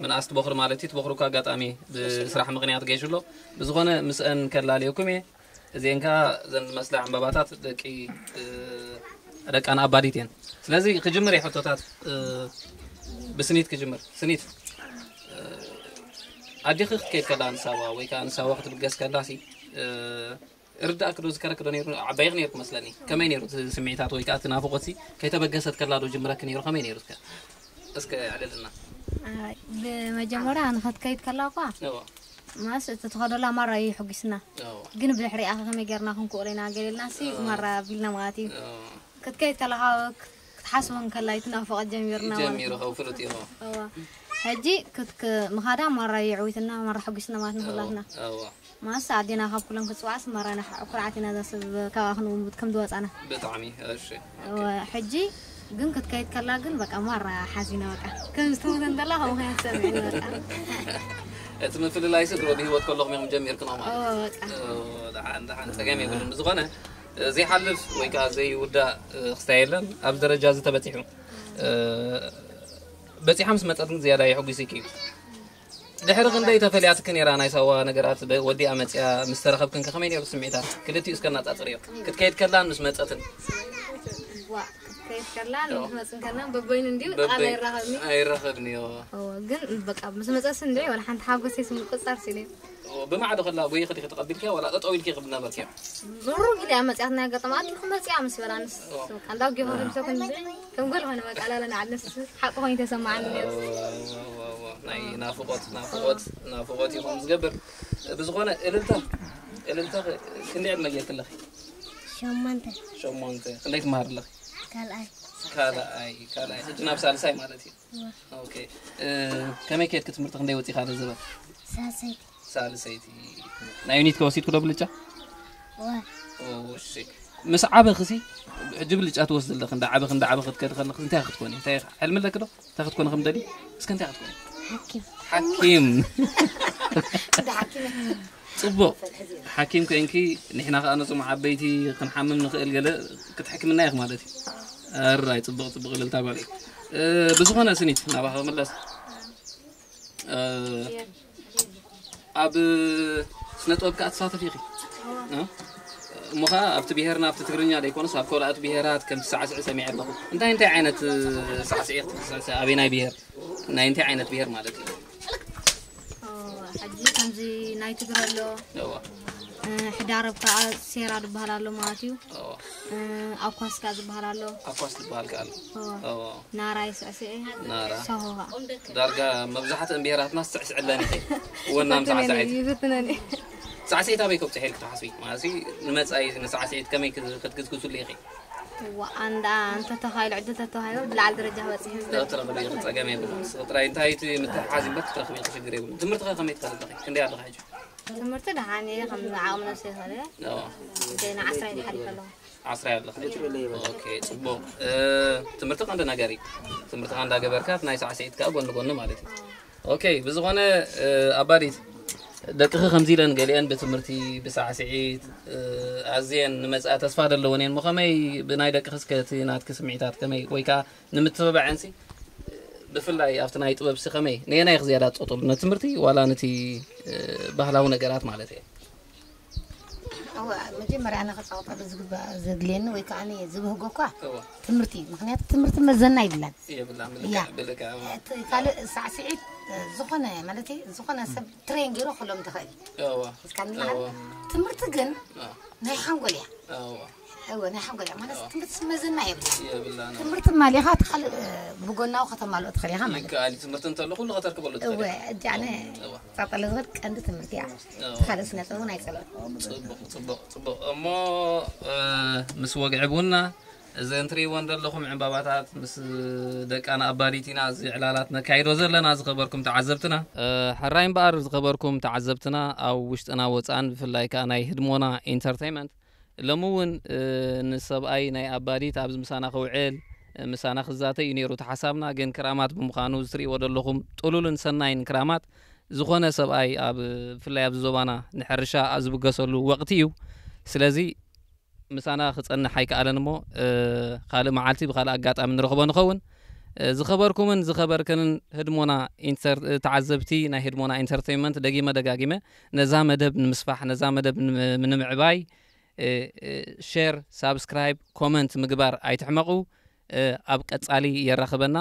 ምንኣስ ትቦኽሪ ማለት እዩ። ትቦኽሪ እኳ ኣጋጣሚ ብስራሕ ምኽንያት ገይሹ ኣሎ። ብዝኾነ ምስአን ከላልየኩም እየ። እዚአን ከዓ እዘን ዝመስላ ዕምበባታት ደቂ ደቃን ኣባዲት እየን። ስለዚ ክጅምር እየ ሕቶታት ብስኒት ክጅምር። ስኒት ኣዲኺ ክትከይድ ከላ ንሳዋ ወይ ከዓ ንሳዋ ክትብገስ ከላ ሲ ርዳእኪ ዶ ዝከረኪ ዶ ነይሩ? ዓባይኺ ነይርኪ መስለኒ። ከመይ ነይሩ እቲ ስምዒታት ወይ ከዓ እቲ ናፍቖት ሲ ከይተበገሰት ከላ ዶ ጅምረኪ ነይሩ? ከመይ ነይሩ እስከ እስከ ኣዕልልና። ብመጀመርያ ንኸትከይድ ከላ እኳ ማስ እቲ ትኸደላ ማራ እዩ ሕጒስና። ግን ብድሕሪኣ ከመይ ጌርና ክንክእሎ ኢና ገሊልና ሲ ማራ ቢልና ማለት እዩ። ክትከይድ ከለኻ ክትሓስቦ እንከላ ይትናፈቐ ጀሚርና ማለት ጀሚሩ እዩ። ኸው ፍሉጥ እዩ። እዋ። ሕጂ ክትክ ምኻዳ ማራ የዕዊትና ማራ ሓጒስና ማለት ንኹላትና። እዋ። ማስ ኣዴና ካብ ኩለን ክትፅዋዕስ ማራ ንሕ- ኩርዓት ኢና እዛ ሰብ ካብኣ ክንውምት ከም ዝወፃና። ብጣዕሚ እሺ። እዋ፣ ሕጂ ግን ክትከይድ ከላ ግን በቃ ማራ ሓዚና በቃ ከም ዝተሞተ እንተላ ከምኡ ከይተሰሚዕኒ በቃ። እቲ ምፍልላይ ሲ ድሮ ብህይወት ከለኹም ኢኹም ጀሚርክኖ ማለት እዋ በቃ። እዩ። ደሓን ደሓን ፀገም የብሉን። ብዝኾነ ዘይሓልፍ ወይ ከዓ ዘይውዳእ ክስታይ የለን። ኣብዚ ደረጃ እዚ ተበፂሑ። በፂሓ ምስ መፀት ግን ዝያዳ የሕጉስኪ እዩ። ድሕሪ ክንደይ ተፈልያትኪ ነይራ ናይ ሳዋ ነገራት ወዲኣ መፅያ ምስ ተረኸብክን ከ ከመይ ነይሩ ስምዒታት? ክልቲኡ እስከ እናፃፅርዮ። ክትከይድ ከላን ምስ መፀትን። ዋ ክትከይድ ከላን ምስ መፅን ከላን በበይኑ እንዲዩ ቃል ኣይራኸብኒ። ኣይራኸብኒ ዮ። እወ ግን በቃ ምስ መፀስ እንዲ ወላ ሓንቲ ሓጎሰይ ስምቁፃር ሲነ። ብማዕዶ ከላ ጎይኺ ዲኺ ተቐቢልክያ ዋላ ጠጠው ኢልኪ ክብል ነበርክያ? ብሩግ ኢለ እያ መፅያትና ያጋጠማ ኣቲ ክመፅያ ምስ በላ ንስ በቃ እንዳውጊ ሆ ሪምቶ ክንዲ ከም ጎል ሆነ በቃ ላለ ንዓል ንስ ሓቂ ኮይኑ ተሰማዓኒ ነይሩ። ናይ ናፍቆት ናፍቆት ናፍቆት እዩ ከም ዝገብር ብዝኾነ እልልታ እልልታ ክንደይ ዕድመ ጌርክለኺ? ሸሞንተ ሸሞንተ ክንደይ ትመሃር ኣለኺ? ካልኣይ ካልኣይ ካልኣይ ሕጂ ናብ ሳልሳይ ማለት እዩ። ኦኬ ከመይ ከድኪ ትምህርቲ ክንደይ ወፂኻ ለዘበ? ሳልሰይቲ ሳልሰይቲ ናይ ዩኒት ከወሲድኩ ዶ ብልጫ? ዋ እሺ ምስ ዓበኽሲ ሕጂ ብልጫ ትወስድ ኣለኽ እንዳ ዓበኽ እንዳ ዓበኽ ክትከዲ ከለኽ እንታይ ክትኮኒ እንታይ ሕልሚ ኣለኪ ዶ እንታይ ክትኮኒ ከም ደሊ እስከ እንታይ ክትኮኒ ሓኪም ሓኪም እንዳ ሓኪም ጽቡቕ ሓኪም ኮይንኪ ንሕና ከኣ ነዞም ዓበይቲ ክንሓምም ንኽእል ገለ ክትሕክምና ኢኽ ማለት እዩ ኣራይ ጽቡቕ ጽቡቕ እልልታ ጓል ብዝኾነ ስኒት ናባኻ ክምለስ ኣብ ስነ ጥበብ ከኣ ትሳተፊ ኢኺ እሞ ኸዓ ኣብቲ ብሄርና ኣብቲ ትግርኛ ዘይኮነስ ኣብ ካልኦት ብሄራት ከምቲ ሳዕስዒ ሰሚዐ ኣለኹ። እንታይ እንታይ ዓይነት ሳዕስዒ ክትስዕስዕ? ኣበይ ናይ ብሄር ናይ እንታይ ዓይነት ብሄር ማለት እዩ? ሕጂ ከምዚ ናይ ትግረ ኣሎ። ሕዳረብ ከዓ ሴራ ዝበሃል ኣሎ ማለት እዩ። ኣኳስካ ዝበሃል ኣሎ። ኣኳስ ዝበሃል ከኣ ኣሎ። ናራ ይስዕስዕ። ናራ። ሰሆኻ። ዳርጋ መብዛሕትአን ብሄራትና ዝስዕስዕለን እየ። ወናም ሳዕሳዒት። ይፍትነን። ሳዕሳዒት ኣበይ ከብፅሕ ኢልክ ትሓስቢ? ማለት ንመፃኢ ንሳዕሳዒት ከመይ ክትግዝግዙሉ ኢኺ? ዋኣንዳ እንተተኻይሉ ዕድል ተተዋሂቡ ብላዕሊ ደረጃ ክበፅሕ ክትረኽቢ ኢኺ፣ ፀገም የብሉን። ንስኺ ጥራይ እንታይ እቲ ምትሕሓዝ እምበር ክትረኽቢ ኢኺ፣ ሽግር የብሉን። ትምህርቲ ከ ከመይ ትኸዲ ኣለኺ? ክንደይ ኣለኺ ሕጂ? ትምህርቲ ደሓን እየ፣ ከም ዓቕሚ ነብሰይ ይኸደ። ንዓስራይ ሓሊፈ ኣለኹ። ዓስራይ ኣለኺ። ኦኬ፣ ፅቡቕ። ትምህርቲ ቀንዲ ነገር እዩ። ትምህርትኻ እንዳገበርካ ናይ ሳዕስዒት ከዓ ጎኒ ጎኒ ማለት እዩ። ኦኬ፣ ብዝኾነ ኣባዲት ደቅኺ ከምዚ ኢለን ገሊአን ብትምህርቲ ብሳዕስዒት ኣዝየን ንመፅኣ ተስፋ ዘለወን እየን። እሞ ከመይ ብናይ ደቅኺ እስከ እቲ ናትኪ ስምዒታት ከመይ ወይ ከዓ ንምትብባዐንሲ ብፍላይ ኣብቲ ናይ ጥበብሲ ከመይ ነየናይ ዝያዳ ትፀልእሉ ነትምህርቲ ዋላ ነቲ ባህላዊ ነገራት ማለት እየ? እወ መጀመርያ ኣነ ከፃወጠሉ ዝግባእ ዘድልየኒ ወይ ከዓ ኣነ ዝብህጎ እኳ ትምህርቲ እዩ። ምክንያቱ ትምህርቲ መዘና ይብላን የብላን እያ። ብልክዕ ብልክዕ እቲ ካልእ ሳዕስዒት ዝኾነ ማለት ዝኾነ ሰብ ትሬን ገይሩ ክሎም ትኽእል እወ እስካ ንላዓል ትምህርቲ ግን ናይ ሓንጎል እያ። እወ እወ ናይ ሓንጎል እያ ማለት ትምህርቲ መዘና የብላን። የብላን ትምህርቲ ማሊኻ እቲ ካልእ ብጎናዊ ከተማልኦ ትኽእል ኢኻ ማለት ይከኣል እዩ። ትምህርቲ እንተሎ ኩሉ ከተርክበሉ እወ ትኽእል እጂ ኣነ ፃጠለ ዝኽእል ቀንዲ ትምህርቲ እያ። እቲ ካልእ ስነ ጥበብ እውን ኣይፀልኦን። ፅቡቕ ፅቡቕ ፅቡቕ እሞ ምስ ወግዒ ቡና እዘን ትሪእወን ዘለኹም ዕምባባታት ምስ ደቃና ኣባዲት ኢና እዚ ዕላላት ነካይዶ ዘለና። ዝኸበርኩም ተዓዘብትና ሕራይ እምበኣር ዝኸበርኩም ተዓዘብትና ኣብ ውሽጥና ወፃእን ብፍላይ ከዓ ናይ ህድሞና ኢንተርቴይመንት ሎሚ እውን ንሰብኣይ ናይ ኣባዲት ኣብዚ ምሳና ክውዕል ምሳና ክዛተ እዩ ነይሩ ተሓሳብና። ግን ክራማት ብምዃኑ ዝትሪእዎ ዘለኹም ጥሉልን ሰናይን ክራማት ዝኾነ ሰብኣይ ኣብ ብፍላይ ኣብዚ ዞባና ንሕርሻ ኣብ ዝብገሰሉ ወቕቲ እዩ። ስለዚ ምሳና ክፀንሕ ኣይከኣለን እሞ ካልእ መዓልቲ ብካልእ ኣጋጣሚ ንረኽቦ ንኸውን። ዝኸበርኩምን ዝኸበርክንን ህድሞና ተዓዘብቲ ናይ ህድሞና ኢንተርቴይንመንት ደጊመ ደጋጊመ ነዛ መደብ ንምስፋሕ ነዛ መደብ ንምዕባይ ሼር ሳብስክራይብ ኮመንት ምግባር ኣይትሕመቑ። ኣብ ቀፃሊ የራኽበና።